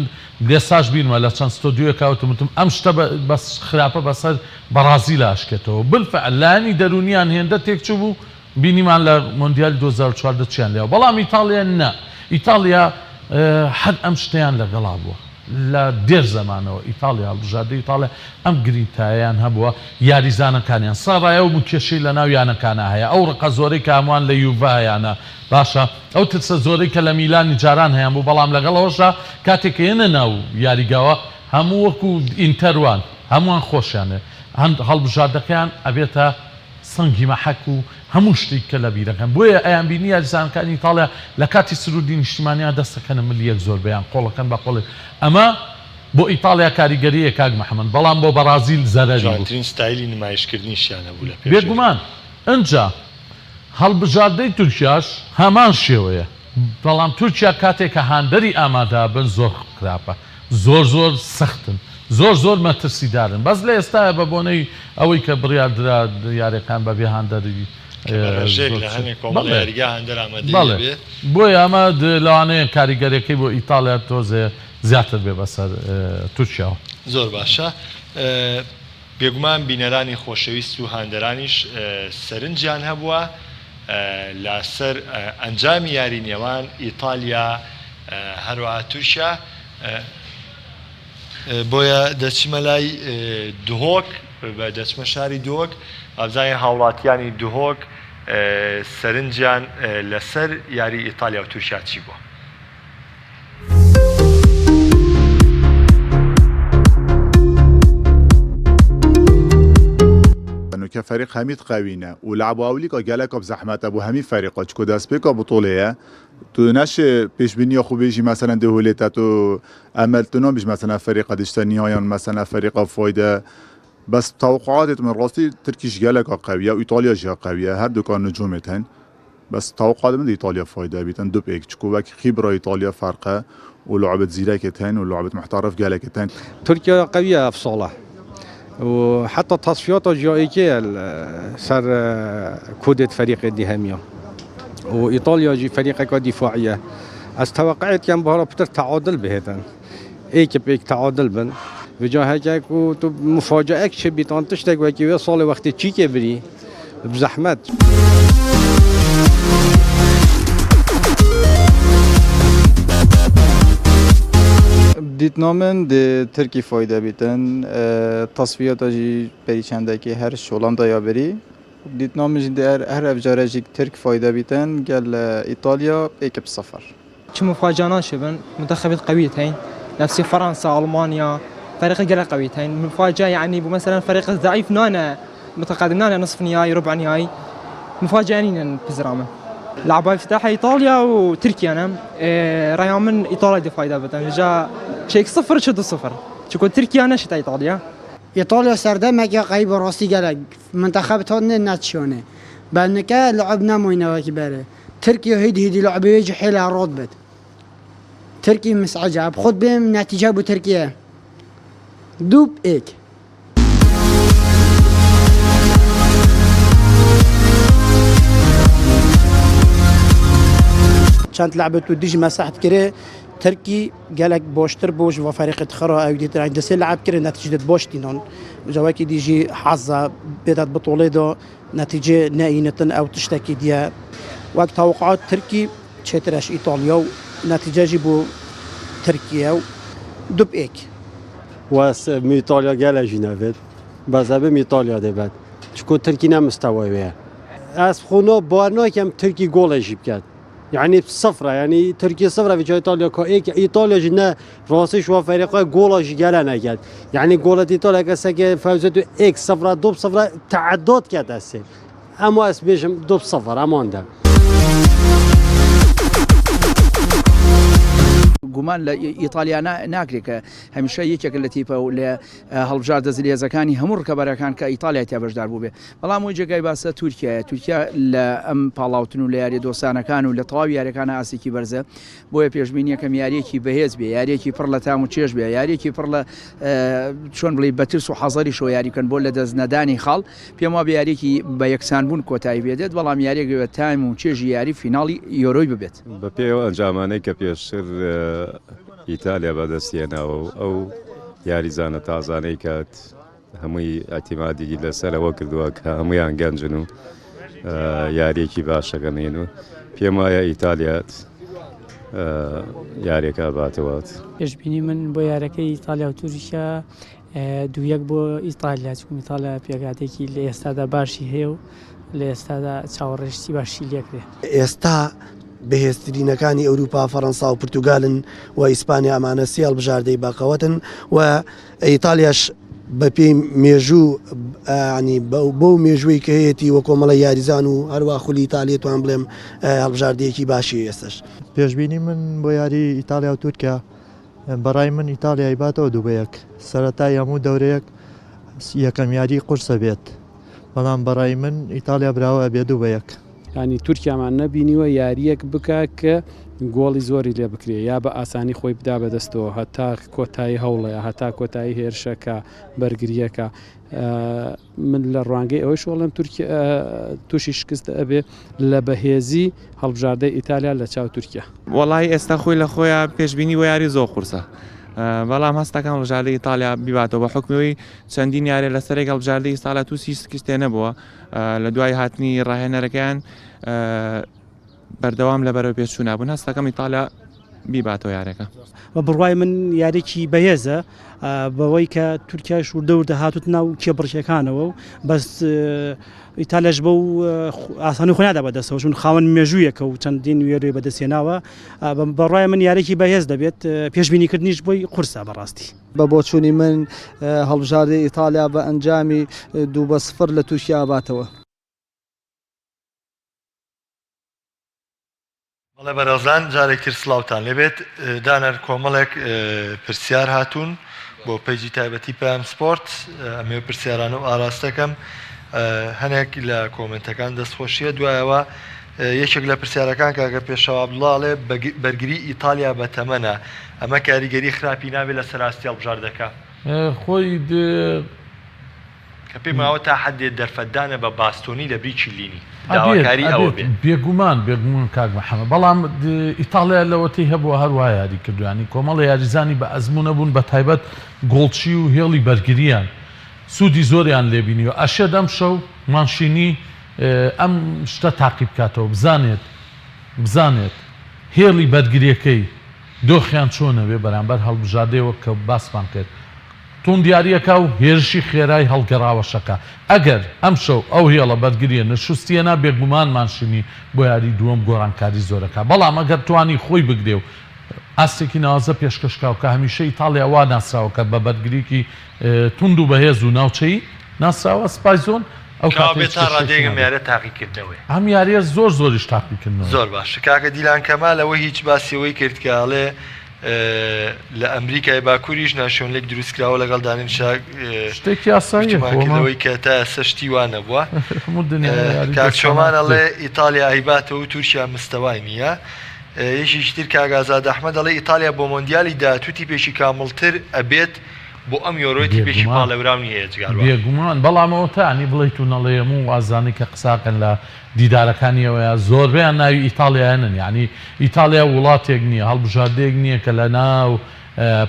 ئێستاش بیرمە لە چەند ستۆدیۆیەکا وتم وتم ئەم شتە بە خراپە بەسەر بەڕازیلا ئەشکێتەوە، بالفعل لایەنی دەروونیان هێندە تێکچووبوو بینیمان لە مۆندیالی 2014 چیان لێ بەڵام ئیتاڵیا نا ئیتاڵیا هەر ئەم شتەیان لەگەڵا بووە. لە دێر زەمانەوە ئیتاڵیا هەڵبژاردەی ئیتاڵیا ئەم گرینتایەیان هەبووە یاریزانەکانیان سەڕای ئەو کێشەی لەناو یانەکانا هەیە ئەو ڕقە زۆرەی کە هەمووان لە یوڤە هەیانە باشە ئەو ترسە زۆرەی کە لە میلانی جاران هەیان بوو بەڵام لەگەڵ ئەوەشدا کاتێک کە یەنە ناو یاریگاوە هەموو وەکو ئینتەر وان هەمووان خۆشیان هەڵبژاردەکەیان ئەبێتە سەنگی مەحەک و هەموو شتێک کە لە بیرەکەن بۆیە ئەیانبینی یاریزانەکانی ئیتاڵیا لە کاتی سرودی نیشتیمانیا دەست ئەکەنە ملی یەک زۆربەیان قۆڵەکەن بە قۆڵێک ئەمە بۆ ئیتاڵیا کاریگەریە کاک محمد بەڵام بۆ بەڕازیل زەرەری بوو.
جوانترین ستایلی نمایشکردنیشیان هەبوو لە پێشێ.
بێگومان ئنجا هەڵبژاردەی تورکیاش هەمان شێوەیە بەڵام تورکیا کاتێک کە هاندەری ئامادە بن زۆر خراپە زۆر زۆر سەختن زۆر زۆر مەترسیدارن بەس لە ئێستایا بە بۆنەی ئەوەی کە بڕیار درا یاریەکان بە بێ هاندەری
کە بە ڕێژەیەک
زۆر
لە
چ
هەنێ کۆمەڵە
بەڵێ
یاریگا هاندەر ئامادەی
بەڵێ
ئەبێ.
بۆیە ئەمە لەوانەیە کاریگەریەکەی بۆ ئیتاڵیا تۆزێ زیاتر بێ بەسەر تورکیاوە.
زۆر باشە بێگومان بینەرانی خۆشەویست و هاندەرانیش سەرنجیان هەبووە لەسەر ئەنجامی یاری نێوان ئیتالیا هەروەها تورکیا بۆیە دەچمە لای دهۆک دەچمە شاری دهۆک ئەبزانین هاوڵاتیانی دهۆک سەرنجیان لەسەر یاری ئیتالیا و تورکیا چی بووە.
نوکە فەریق هەمیت قەوینە و لعب ئەولیکا گەلەکا زەحمەتە بۆ هەمی فەریقا چکۆ دەستپێکا بتوڵەیە تو نەشێ پێشبینیە خو بێژی مەسەلەن دێ هولێتە تو ئەمەل تو نابیژ مەسەلەن فەریقا دشتە نیهایان مەسەلەن فەریقا فایدە بەس تەوقعاتێت من ڕاستی ترکیش گەلەکا قەویە و ئیتالیا ژیا قەویە هەردووکان نجومێت هەن بەس تەوقعات من ئیتالیا فایدە بیتن دوب ئێک چکو وەک خیبرا ئیتالیا فەرقە و لعبت زیرەکێت هەن و لعبت محتەرف گەلەکێت هەن.
تورکیا قەویە ئەف ساڵە و حەتا تەسفیاتا جیایکێ سەر کۆدێت فەریقێ دی هەمیە و ئیتالیا ژی فەریقێکا دیفاعیە ئەز تەوەقعێت کەم بەهرا پتر تەعادل بهێتن ئێک پێک تەعادل بن وجا هەکە کو تو مفاجئەک چ بیتان تشتێک وەکی وێ ساڵێ وەختی چیکێ بری بزەحمەت.
دیتنا من دێ ترکی فایدە بیتن تەسفیاتا ژی پەری چەندەکی هەر شۆڵاندا یا بری دیتنا من ژی دێ هەر ئەف جارە ژی ترک فایدە بیتن گەل ئیتالیا ئێک ب سفر.
چ مفاجانان شبن منتخبات قوية هين نفسي فرنسا المانيا فريق قلق قوية هين مفاجأة يعني مثلا فريق ضعيف نانا متقدم نانا نصف نهائي ربع نهائي مفاجأة نينا بزرامة لعبة افتتاح ايطاليا وتركيا انا إيه رايا من ايطاليا دي فايدة بتن جا شيك صفر شد صفر چونکە ترکیا نەشتە ئیتالیا.
ئیتالیا سەردەمێک قەی بەڕاستی گەلەک منتەخەب تا نەچیانێ بەنکە لعب نەماینەوەکی بەرێ ترکیا هیدی هیدی لعبێ جی حێلە ڕات بێت. ترکی مسعجە بخۆت بێم نەتیجە بۆ ترکیە دوو ئێک.
چەند لعبت و دژ مەسەحت کرێ ترکی گەلک باشتر بۆش و فەریقت خرا ئەو دیتر عند سێ لعب کرێ نەتیجەت باش تینان جەوەکی دیژی حەزە بێدات بتۆڵێ دا نەتیجە نەینتن ئەو تشتێکی دیە وەک تەوقعات ترکی چێترەش ئیتاڵیا و نەتیجەژی بۆ ترکیە و دوب ئێک.
وەس ئیتالیا گەلەژی نەبێت بەس ئەبێم ئیتالیا دەبێت چکۆ ترکی نە مستەوای وێ ئەس خۆ بار ناکەم ترکی گۆڵێژی بکات یعنی سفرە یعنی ترکی سفرە بچ ئیتالیا کە ئێک ئیتالیا ژ نە ڕاستیش وە فەریقە گۆڵەژی گەلە نەکات یعنی گۆڵەت ئیتالیا کەسەکە فەوزەت و ئێک سفرە دو سفرە تعداد کات ئەسێ ئەمە ئەس بێژم دو سفر ئەماندا.
گومان لە ئیتالیا ناکرێت کە هەمیشە یەکێکە لە تیپە و لە هەڵبژاردە زلهێزەکانی هەموو ڕکەبەرەکان کە ئیتالیای تیا بەشدار بووبێ بەڵام ئەوەی جێگای باسە تورکیایە تورکیا لە ئەم پاڵاوتن و لە یاریە دۆستانەکان و لە تەواوی یاریەکان ئاستێکی بەرزە بۆیە پێشبینیەکەم یاریەکی بەهێز بێ یاریەکی پڕ لە تام و چێژ بێ یاریەکی پڕ لە چۆن بڵێ بەترس و حەزەریشەوە یاری بکەن بۆ لە دەست نەدانی خاڵ پێم وابێ یاریەکی بە یەکسان بوون کۆتایی بێدێت بەڵام یاریەک بە تام و چێژی یاری فیناڵی یۆرۆی ببێت.
بەپێی ئەو ئەنجامانەی کە پێشتر ئیتالیا بەدەستی هێناوە و ئەو یاریزانە تازانەی کە هەمووی ئیعتیمادی لەسەر ئەوە کردووە کە هەمویان گەنجن و یاریەکی باشەکەنین و پێم وایە ئیتالیات یاریەکە باتەوە.
پێشبینی من بۆ یارەکەی ئیتالیا و تورکیا دوویەک بۆ ئیتالیا چونکە ئیتالیا پێکهاتێکی لە ئێستادا باشی هەیە و لە ئێستادا چاوەڕێشتی باشی لێکرێ.
ئێستا بەهێزترینەکانی ئەوروپا فەرەنسا و پرتوگالن و ئیسپانیا ئەمانە سێ هەڵبژاردەی بەقەوەتن و ئیتالیاش بەپێی مێژوو ینی بەو مێژووی کە هەیەی وە کۆمەڵە یاریزان و هەروە خولی ئیتالیە توان بڵێم هەڵبژاردەیەکی باشی ئێستش.
پێشبینی من بۆ یاری ئیتاڵیا و تورکیا بەڕای من ئیتاڵیا ئەیباتەوە دوو بە یەک سەرەتای هەموو دەورەیەک یەکەم یاری قورسە بێت بەڵام بەڕای من ئیتاڵیا براوە ئەبێ دوو بە یەک.
یانی تورکیامان نەبینیوە یارییەک بکا کە گۆڵی زۆری لێ بکرێ یا بە ئاسانی خۆی بدا بەدەستەوە هەتا کۆتایی هەوڵەیە هەتا کۆتایی هێرشەکە بەرگرییەکە من لە ڕوانگەی ئەوەیش وەڵێم تورکیا تووشی شکست ئەبێ لە بەهێزی هەڵبژاردەی ئیتالیا لە چاو تورکیا.
وەڵایی ئێستا خۆی لە خۆیا پێشبینی بۆ یاری زۆر قورسە بەڵام هەستەکەم هەڵبژاردەی ئیتالیا بیباتەوە بە حوکمی چەندین یارێ لەسەرێک هەڵبژاردەی ئیتالیا تووشی شکستێ نەبووە لە دوای هاتنی ڕاهێنەرەکەیان بەردەوام لە بەرەو پێشچوونا بوون هەستەکەم ئیتالیا بیباتەوە یارەکە.
بە بڕوای من یاریی بەهێزە بەوەی کە تورکیاش وردە وردە هاتوت ناو کێبڕکێکانەوە و بەس ئیتالەش بەو ئاسانی خۆ نادا بەدەستەوە چون خاوەن مێژوویەکە و چەندین وێرۆی بەدەستهێناوە بەڕای من یاریی بەهێز دەبێت پێشبینیکردنیش بۆی قورسە بەڕاستی.
بە بۆچوونی من هەڵبژاردەی ئیتالیا بە ئەنجامی دوو بە سفر لە تورکیا ئەباتەوە.
بەڵێ بەرێزان جارێکتر سڵاوتان لێبێت دانەر کۆمەڵێک پرسیار هاتوون بۆ پەیجی تایبەتی پەیام سپۆرت ئەمێ پرسیارانە و ئاراستەکەم هەنێک لە کۆمنتەکان دەستخۆشیە دوایەوە یەکێک لە پرسیارەکان کاکە پێشەوا عەبدوڵا ئەڵێ بەرگری ئیتالیا بە تەمەنە ئەمە کاریگەری خراپی نابێت لەسەر ئاستی هەڵبژاردەکە؟
خۆی دێ.
کە پێم واوە تا حەدێ دەرفەتدانە بە باستۆنی لە بری کیلینی.
ئەبێت
داواکاری ئەوە
ئەبێت
بێ.
بێگومان بێگومان کاک محەمەد بەڵام ئیتاڵیا لەوەتەی هەبووە هەر وا یاری کردووە یانی کۆمەڵێ یاریزانی بە ئەزموون هەبوون بە تایبەت گۆڵچی و هێڵی بەرگرییان سوودی زۆریان لێ بینیوە ئەشێت ئەمشەو مانشینی ئەم شتە تاقی بکاتەوە بزانێت بزانێت هێڵی بەرگریەکەی دۆخیان چۆنە بێ بەرامبەر هەڵبژاردەی وەک کە باسمان کرد توند یاریەکا و هێرشی خێرای هەڵگەڕاوەشەکا ئەگەر ئەمشەو ئەو هێڵە بەرگریە نشوستیەنا بێگومان مانشینی بۆ یاری دووەم گۆڕانکاری زۆرەکا بەڵام ئەگەر توانی خۆی بگرێ و ئاستێکی ناوازە پێشکەش کا و کە هەمیشە ئیتاڵیا وا ناسراوە کە بە بەرگریکی توند و بەهێز و ناوچەیی ناسراوە سپایزۆن ئەو کاتە
کەوابێ
هیچ
تا
کێشەیەکی
ڕادەیەک ئەم
نابێت.
یاریە تاقیکردنەوەیە.
ئەم یاریە زۆر زۆریش تاقیکردنەوەیە.
زۆر باشە کاکە دیلان کەمال ئەوە هیچ باسی ئەوەی کرد کە ئەڵێ لە ئەمریکای باکوریش ناشیۆنلیگ دروست کراوە لەگەڵ دانین شا
شتێکی ئاساییە
گوتمان
خۆ ئەمە
کردەوەی کە تا ئێستا شتی وا نەبووە.
هەموو دنیا یاری
کاک
دۆستانە
چۆمان ئەڵێ
ئەکرێت.
ئیتالیا ئەیباتەوە و تورکیا مستەوای نییە. یەکێکی تر کاک ئازاد ئەحمەد دەڵێ ئیتالیا بۆ مۆندیالی داهاتوو تیپێکی کامڵتر ئەبێت بۆ ئەم یۆرۆی تیپێکی
بێگومان
پاڵێوراو نییە ئێجگار باش.
بێگومان بەڵام ئەوە تانی بڵێیت و نەڵێی هەموو وازانەی کە قساکەن لە دیدارەکانی ئەوەیە زۆربەیان ناوی ئیتاڵیایەنن یانی ئیتاڵیا وڵاتێک نییە هەڵبژاردەیەک نییە کە لە ناو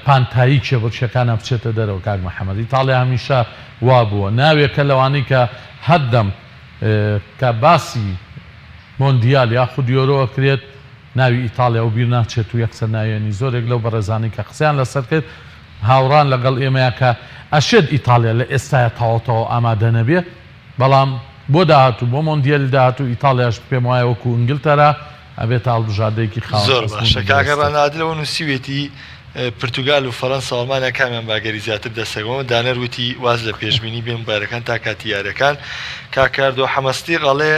پانتایی کێبڕکێکانا بچێتە دەرەوە کاک محەمەد ئیتاڵیا هەمیشە وابووە ناوێکە لەوانەی کە هەردەم کە باسی مۆندیال یاخود یۆرۆ ئەکرێت ناوی ئیتاڵیا وبیر ناچێت و یەکسەر ناوێنی زۆرێک لەو بەڕێزانەی کە قسەیان لەسەر کرد هاوڕان لەگەڵ ئێمەیا کە ئەشێت ئیتاڵیا لە ئێستایا تەواو تەواو ئامادە نەبێ بەڵام بۆ داهاتوو بۆ مۆندیالی داهاتوو ئیتاڵیاش پێم وایە وەکو ئینگلتەرا ئەبێتە هەڵبژاردەیەکی خاوەن
زۆر باشە
ئەزموون و
کاکە
بەهێزتر.
ڕانا عادل ئەوە نووسیوێتی پرتوگال و فەرەنسا و ئەڵمانیا کامیان بە ئەگەری زیاتر دەستەکەون دانەر وتی واز لە پێشبینی بێن بارەکان تا کاتی یاریەکان کاک کاردۆ حەمەسدیق ئەڵێ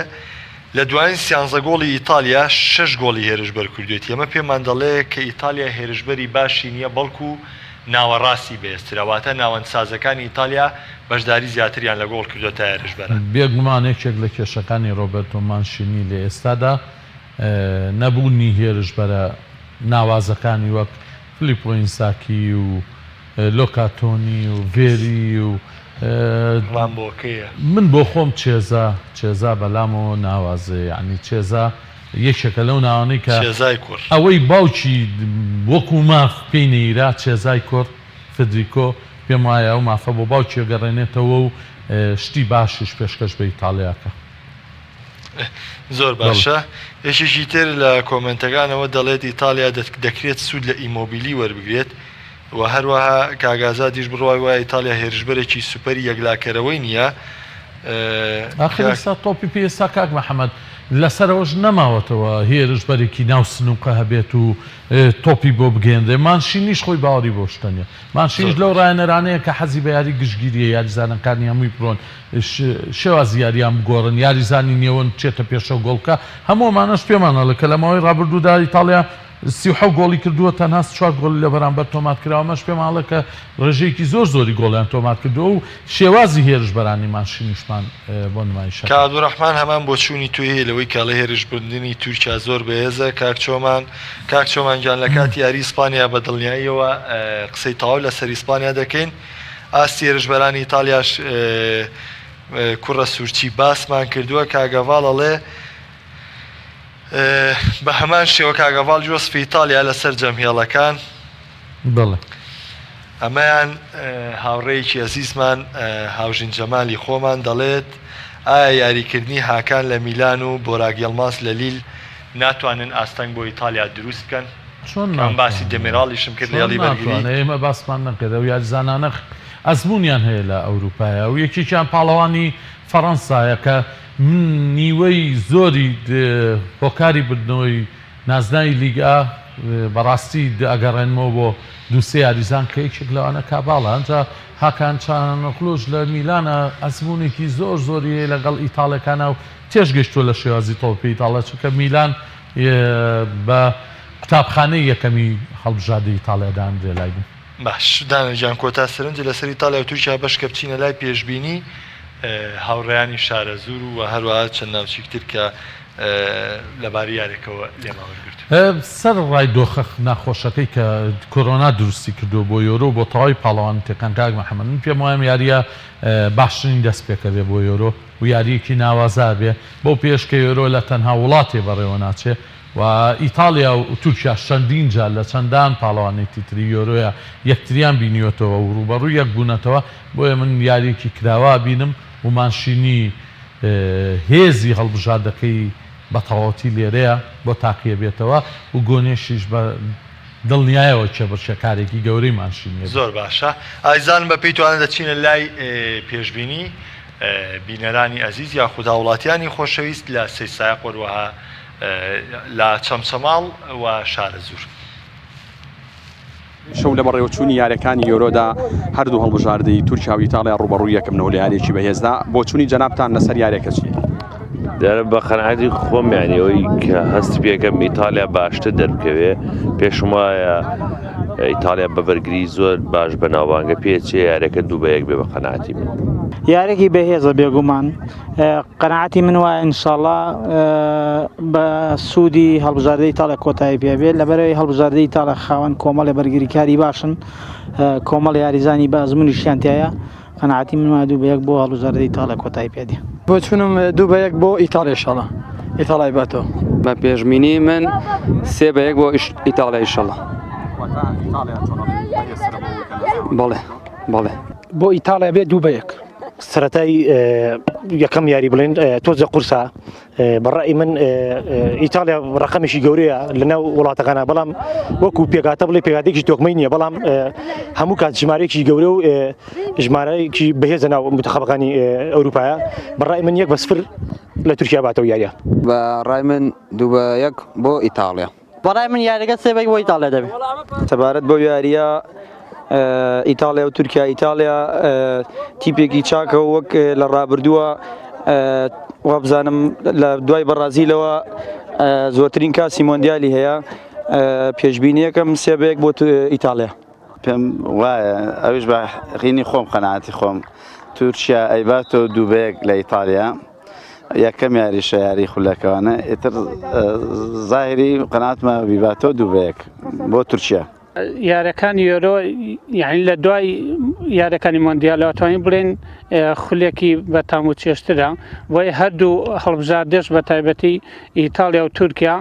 لە دوایین سیانزە گۆڵی ئیتالیا شەش گۆڵی هێرشبەر کردوێتی ئەمە پێمان دەڵێ کە ئیتالیا هێرشبەری باشی نییە بەڵکو ناوەڕاستی بەهێزترە واتە ناوەندسازەکانی ئیتالیا بەشداری زیاتریان لە گۆڵ کردوە تا هێرشبەران.
بێگومان یەکێک لە کێشەکانی ڕۆبەرتۆ مانشینی لە ئێستادا نەبوونی هێرشبەرە ناوازەکانی وەک فلیپۆ ئینساکی و لۆکاتۆنی و ڤێری و
ڕامبۆکەیە.
من بۆ خۆم چێزا چێزا بەلامەوە ناوازەیە یانی چێزا یەکێکە لەو ناوانەی کە
چێزای کوڕ.
ئەوەی باوکی وەکو ماف پێی نەیرا چێزای کوڕ فدریکۆ پێم وایە ئەو مافە بۆ باوکی ئەگەڕێنێتەوە و شتی باشیش پێشکەش بە ئیتاڵیا کە.
زۆر باشە یەکێکی تر لە کۆمێنتەکانەوە دەڵێت ئیتاڵیا دەکرێت سوود لە ئیمۆبیلی وەربگرێت و هەروەها کاک ئازادیش بڕوای وایە ئیتاڵیا هێرشبەرێکی سوپەری یەکلاکەرەوەی نییە.
ئاخر ئێستا تۆپی پێ ئێستا کاک محەمەد لەسەرەوەش نەماوەتەوە هێرشبەرێکی ناو سنووقە هەبێت و تۆپی بۆ بگەیەنرێ مانشینیش خۆی باوەڕی بەو شتە نییە مانشینیش لەو ڕاهێنەرانەیە کە حەزی بە یاری گشتگیریە یاریزانەکانی هەمووی بڕۆن شێوازی یاریان بگۆڕن یاریزانی نێوەند بچێتە پێشەوە گۆڵ بکا هەموو ئەمانەش پێمان ئەڵێ کە لە ماوەی ڕابردوودا ئیتاڵیا 37 گۆڵی کردووە تەنها چوار گۆڵی لە بەرامبەر تۆمار کراوە ئەمەش پێمان ئەڵێ کە ڕێژەیەکی زۆر زۆری گۆڵیان تۆمار کردووە و شێوازی هێرشبەرانی مانشینیشمان بۆ نمایشە
کاک عەبدولڕەحمان هەمان بۆچوونی تۆی هەیە لەوەی کە ئەڵێ هێرشبردنی تورکیا زۆر بەهێزە کاک چۆمان کاک چۆمان گیان لە کاتی یاری ئیسپانیا بە دڵنیاییەوە قسەی تەواو لەسەر ئیسپانیا دەکەین ئاستی هێرشبەرانی ئیتالیاش کوڕە سوورچی باسمان کردووە کاک هەڤاڵ ئەڵێ بە هەمان شێوە کاک هەڤاڵ یۆسفی ئیتالیا لەسەر جەم هێڵەکان
بەڵێ.
ئەمەیان هاوڕێیەکی ئەزیزمان هاوژین جەمالی خۆمان دەڵێت ئایا یاریکردنی هاکان لە میلان و بۆراک یەڵماز لە لیل ناتوانن ئاستەنگ بۆ ئیتالیا دروست بکەن؟
چۆن
کە من باسی
ناتوانێ
دەمیراڵیشم کرد لە
چۆن
هێڵی بەرگری.
ناتوانێ ئێمە باسمان نەکرد ئەو یاریزانانە ئەزموونیان هەیە لە ئەوروپایە و یەکێکیان پاڵەوانی فەڕەنسایە کە من نیوەی زۆری هۆکاری بردنەوەی نازناوی لیگ ئا بەڕاستی ئەگەڕێنمەوە بۆ دوو سێ یاریزان کە یەکێک لەوانە کاباڵە ئەنجا هاکان چانۆغلۆش لە میلانە ئەزموونێکی زۆر زۆری هەیە لەگەڵ ئیتاڵەکانا و تێشگەشتووە لە شێوازی تۆپی ئیتاڵە چونکە میلان بە قوتابخانەی یەکەمی هەڵبژاردەی ئیتاڵیا دانرێ لای من.
باش دانە گیان کۆتا سەرنج لەسەر ئیتاڵیا و تورکیا بەشکە بچینە لای پێشبینی هاوڕێیانی شارەزوور و هەروەها چەند ناوچیک تر کە لەبارەی یارێکەوە لێمان وەرگرتوون.
سەرەڕای دۆخە ناخۆشەکەی کە کۆرۆنا دروستی کردووە بۆ یۆرۆ و بۆ تەواوی پاڵەوانێتیەکان کاک محەمەد من پێم وایە ئەم یارییە باشترین دەستپێکە بێ بۆ یۆرۆ و یارییەکی ناوازە ئەبێ بەو پێیەش کە یۆرۆ لە تەنها وڵاتێ بەڕێوە ناچێ و ئیتاڵیا و تورکیاش چەندین جار لە چەندان پاڵەوانێتی تری یۆرۆیا یەکتریان بینیوەتەوە و ڕووبەڕووی یەک بوونەتەوە بۆیە من یارییەکی کراوە ئەبینم و مانشینی هێزی هەڵبژاردەکەی بە تەواوەتی لێرەیە بۆ تاقیەبێتەوە و گۆنێشیش بە دڵنیایەوە کێبڕکێکارێکی گەورەی مانشینیە.
زۆر باشە ئازیزان بە پێی توانا دەچینە لای پێشبینی بینەرانی ئەزیز یاخود هاوڵاتیانی خۆشەویست لە سەیدسایەق وەروەها لە چەمچەماڵ و شارەزوور.
شەو لە بەڕێوەچوونی یاریەکانی یۆرۆدا هەردوو هەڵبژاردەی تورکیا و ئیتاڵیا ڕووبەڕووی یەکبنەوە لە یاریەکی بەهێزدا، بۆچوونی جەنابتان لەسەر یاریەکە چییە؟
دیارە بە قەناعەتی خۆم یانی ئەوەی کە هەست پێکەم ئیتالیا باشتر دەربکەوێ پێشم وایە ئیتالیا بە بەرگری زۆر باش بەناوبانگە پێچێ یاریەکە دوو بە یەک بێ بە قەناعەتی من.
یارێکی بەهێزە بێگومان قەناعەتی من وایە ئینشاڵا بە سوودی هەڵبژاردەی ئیتاڵیا کۆتایی پێ بێت لەبەرەوەی هەڵبژاردەی ئیتاڵیا خاوەن کۆمەڵێ بەرگریکاری باشن کۆمەڵ یاریزانی بە ئەزمونیشیان تایە قەناعەتی من وایە دوو بە یەک بۆ هەڵبژاردەی ئیتاڵیا کۆتایی پێ دێ.
بۆچونم دوو بە یەک بۆ ئیتاڵیا ئیشەڵا ئیتاڵای باتەوە.
بە پێشبینی من سێ بە یەک بۆ ئیتاڵیا ئیشەڵا. بەڵێ بەڵێ.
بۆ ئیتاڵیا بێ دوو بە یەک.
سەرەتای یەکەم یاری بڵێن تۆزە قورسە بە ڕای من ئیتاڵیا ڕقەمێکی گەورەیە لەناو وڵاتەکانە بەڵام وەکو پێکاتە بڵێ پێکاتێکی تۆکمەی نییە بەڵام هەموو کات ژمارەیەکی گەورە و ژمارەیەکی بەهێزە ناو متەخەبەکانی ئەوروپایە بە ڕای من یەک بە سفر لە تورکیا باتەوە یاریە
بە ڕای من دوو بە یەک بۆ ئیتاڵیا.
بەڕای من یاریەکە سێ بە یەک بۆ ئیتاڵیا دەبێت.
سەبارەت بەو یارییە ئیتاڵیا و تورکیا ئیتاڵیا تیپێکی چاکە و وەک لە ڕابردووە وابزانم لە دوای بەڕازیلەوە زۆرترین کاسی مۆندیالی هەیە پێشبینیەکەم سێ بە یەک بۆ ئیتاڵیا.
پێم وایە ئەویش بە غینی خۆم قەناعەتی خۆم تورکیا ئەیباتەوە دوو بە یەک لە ئیتالیا یەکەم یاریشە یاری خولەکەوانە ئیتر زاهری قەناعەتمە بیباتەوە دوو بە یەک بۆ تورکیا.
یارەکانی یۆرۆ یعنی لە دوای یارەکانی مۆندیالەوە توانین بڵێن خولێکی بە تام و چێشترە بۆیە هەردوو هەڵبژاردەش بە تایبەتی ئیتاڵیا و تورکیا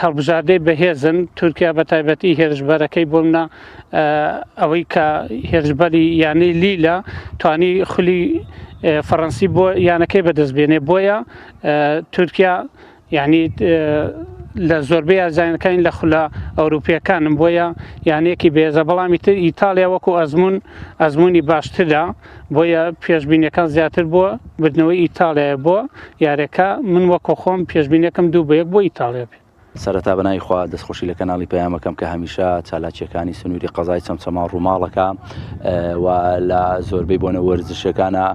هەڵبژاردەی بەهێزن تورکیا بە تایبەتی هێرشبەرەکەی بۆ منە ئەوەی کە هێرشبەری یانەی لیلە توانی خولی فەڕەنسی بۆ یانەکەی بەدەست بێنێ بۆیە تورکیا یعنی لە زۆربەی یارزانەکانی لە خولە ئەوروپیەکانم بۆیە یانەیەکی بێزە بەڵامی تر ئیتالیا وەکو ئەزمون ئەزمموی باشترە بۆیە پێشبینەکان زیاتر بۆ بردنەوەی ئیتالیایە بۆ یارەکە من وەکو خۆم پێشبینەکەم دوو بە یەک بۆ ئیتالیا بێ.
سەرەتا بە ناوی خوا دەستخۆشی لە کەناڵی پەیام ئەکەم کە هەمیشە چالاکییەکانی سنووری قەزای چەمچەماڵ ڕووماڵەکە و لە زۆربەی بۆنە وەرزشەکانە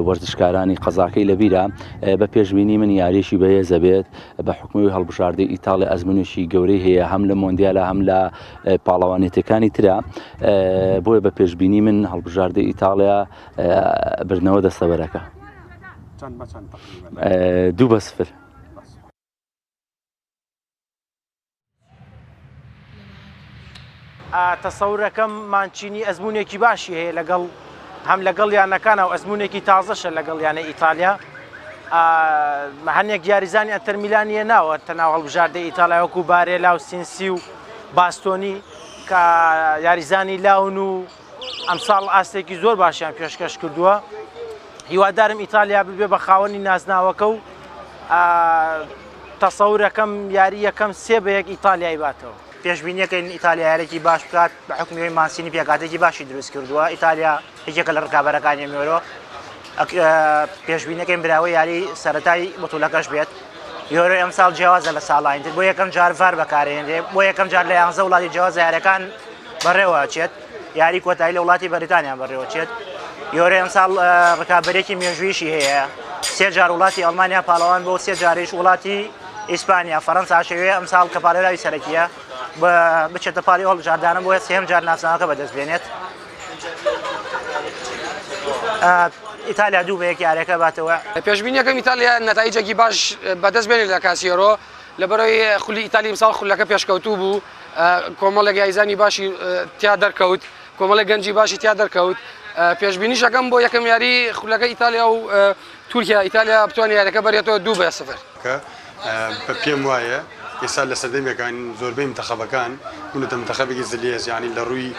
وەرزشکارانی قەزاکەی لەبیرە بە پێشبینی من یاریێکی بەهێزە بێت بە حکومی هەڵبژاردەی ئیتاڵی ئەزمونێکی گەورەی هەیە هەم لە مۆندیالە هەم لە پاڵەوانێتەکانی ترە بۆیە بە پێشبینی من هەڵبژاردەی ئیتاڵیا بردنەوە دەستەبەرەکە دوو بە سفر.
تەسەورەکەم مانچینی ئەزمونێکی باشی هەیە لەگەڵ هەم لەگەڵ یانەکانە و ئەزمونێکی تازەشە لەگەڵ یانە ئیتالیا هەنێک یاریزانی ئەتەر میلانیە ناوە تەناو هەڵبژاردە ئیتالیا وەکو بارێلا و سینسی و باستۆنی کە یاریزانی لاون و ئەمساڵ ئاستێکی زۆر باشیان پێشکەش کردووە هیوادارم ئیتالیا ببێ بە خاوەنی نازناوەکە و تەسەورەکەم یاری یەکەم سێ بە یەک ئیتالیای باتەوە.
پێشبینیەکەین ئیتالیا یاریی باش بکات بە حوکمی ئەوەی مانسینی پێکهاتەیەکی باشی دروست کردووە ئیتالیا یەکێکە لە ڕکابەرەکانی ئەم یۆرۆ پێشبینەکەین براوەی یاری سەرەتای بتولەکەش بێت یۆرۆ ئەمساڵ جیاوازە لە ساڵانی تر بۆ یەکەم جار ڤار بەکارێنرێ بۆ یەکەم جار لە یانزە وڵاتی جیاواز یاریەکان بەڕێوە ئەچێت یاری کۆتایی لە وڵاتی بەریتانیا بەڕێوەچێت یۆرۆ ئەمساڵ ڕکابەرێکی مێژوویشی هەیە سێ جار وڵاتی ئەڵمانیا پاڵەوان بۆ سێ جاریش وڵاتی ئیسپانیا فەرەنسا شەوێ ئەمساڵ کە پاڵێراوی سەرەکیە بچێتە پاڵی هەڵبژاردانە بۆیە سێم جار ناسنامەکە بەدەست بێنێت ئیتالیا دوو بە یەک یاریەکە باتەوە.
پێشبینیەکەم ئیتالیا نەتایجێکی باش بەدەست بێنێت لە کاسی یۆرۆ لەبەرەوەی خولی ئیتالی ئیمساڵ خولەکە پێشکەوتوو بوو کۆمەڵێک یاریزانی باشی تیا دەرکەوت کۆمەڵێک گەنجی باشی تیا دەرکەوت پێشبینیشەکەم بۆ یەکەم یاری خولەکە ئیتالیا و تورکیا ئیتالیا بتوانێت یاریەکە بەرێتەوە دوو بە سفر.
کە پێم وایە ئێستا لە سەردەمێکان زۆربەی منتەخەبەکان بوونەتە منتەخەبێکی زلهێز یانی لە ڕووی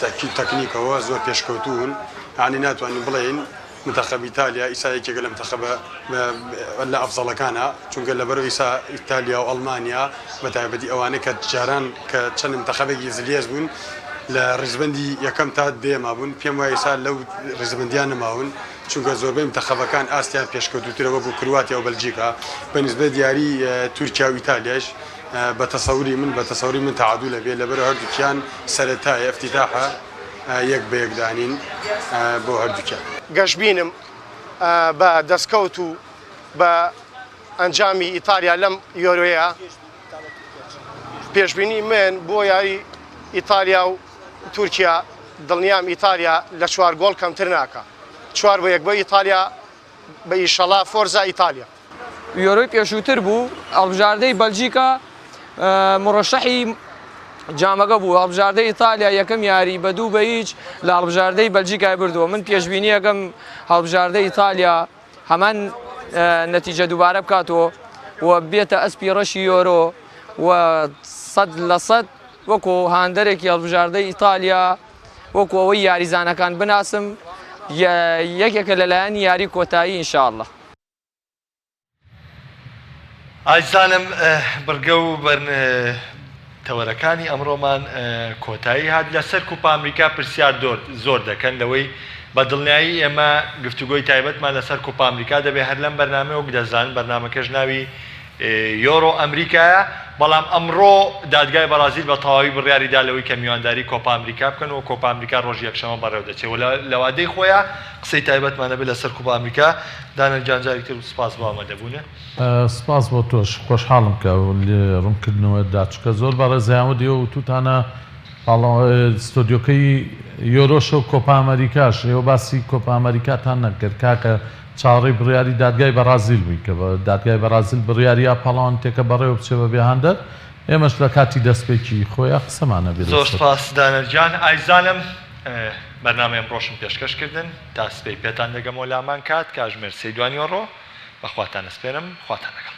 تەکتیک تەکنیکەوە زۆر پێشکەوتوون یانی ناتوانین بڵێین منتەخەب ئیتالیا ئیسا یەکێکە لە منتەخەبە لە ئەفزەڵەکانە چونکە لەبەر ئیسا ئیتالیا و ئەڵمانیا بە تایبەتی ئەوانەی کە جاران کە چەند منتەخەبێکی زلهێز بوون لە ڕیزبەندی یەکەم تا دێما بوون پێم وایە ئیسا لەو ڕیزبەندیان نەماون چونکە زۆربەی منتەخەبەکان ئاستیان پێشکەوتووترە وەکو کرواتیا و بەلجیکا بە نیسبەت یاری تورکیا و ئیتالیاش بە تەسەوری من بە تەسەوری من تەعادول ئەبێ لەبەر هەردووکیان سەرەتایە ئەفتیتاحە یەک بە یەک دانین بۆ هەردووکیان.
گەشبینم بە دەستکەوت و.
بە ئەنجامی ئیتالیا لەم یۆرۆیە. پێشبینی من بۆ یاری ئیتالیا و تورکیا دڵنیام ئیتالیا لە چوار گۆڵ کەمتر ناکا 4 بە 1 بۆ ئیتالیا بە ئیشەڵا forza Italia.
یۆرۆی پێشووتر بوو هەڵبژاردەی بەلجیکا مڕەشەحی جامەکە بوو هەڵبژاردەی ئیتالیا یەکەم یاری بە دوو بە هیچ لە هەڵبژاردەی بەلجیکای بردووە من پێشبینیەکەم هەڵبژاردەی ئیتالیا هەمان نەتیجە دووبارە بکاتەوە و بێتە ئەسپی ڕەشی یۆرۆ و 100% وەکو هاندەرێکی هەڵبژاردەی ئیتالیا وەکو ئەوەی یاریزانەکان بناسم یەکێکە لەلایەنی یاری کۆتایی ئینشاءاللە.
ئازیزانم بڕگە و تەوەرەکانی ئەمڕۆمان کۆتایی هات لەسەر کوپا ئەمریکا پرسیار زۆر دەکەن لەوەی بە دڵنیایی ئێمە گفتوگۆی تایبەتمان لەسەر کوپا ئەمریکا دەبێت هەر لەم بەرنامەیە وەک دەزان بەرنامەکەش ناوی یۆرۆ ئەمریکایە، بەڵام ئەمڕۆ دادگای بەڕازیل بە تەواوی بڕیاری دا لەوەی کە میوانداری کۆپا ئەمریکا بکەن و کۆپا ئەمریکا ڕۆژی یەکشەممە بەڕێوەدەچێت و لە وادەی خۆیا قسەی تایبەتمان ئەبێت لەسەر کوپا ئەمریکا. دانەر گیان جارێکی تر سوپاس بۆ ئامادەبوونت.
سوپاس بۆ تۆش، خۆشحاڵم کە ڕوونکردنەوەت دا، چونکە زۆر بەڕێزیان وت ئێوە وتوتانە ستۆدیۆکەی یۆرۆشە و کۆپا ئەمریکاش، ئێوە باسی کۆپا ئەمریکاتان نەکرد کاکە چاوەڕێی بڕیاری دادگای بەڕازیل بووین کە دادگای بەڕازیل بڕیاری یا پاڵەوانێتیەکە بەڕێوە بچێ بە بێ هاندەر، ئێمەش لە کاتی دەستپێکی خۆیا قسەمان هەبێ
زۆر
لەسەر.
سپاس دانەر گیان. ئایزانم بەرنامەی ئەمڕۆشم پێشکەش کردن تا سبەی پێتان دەگەمەوە لامان کات کاژمێر سێی دوانیوەڕۆ بە خواتان ئەسپێرم خواتان لەگەڵ.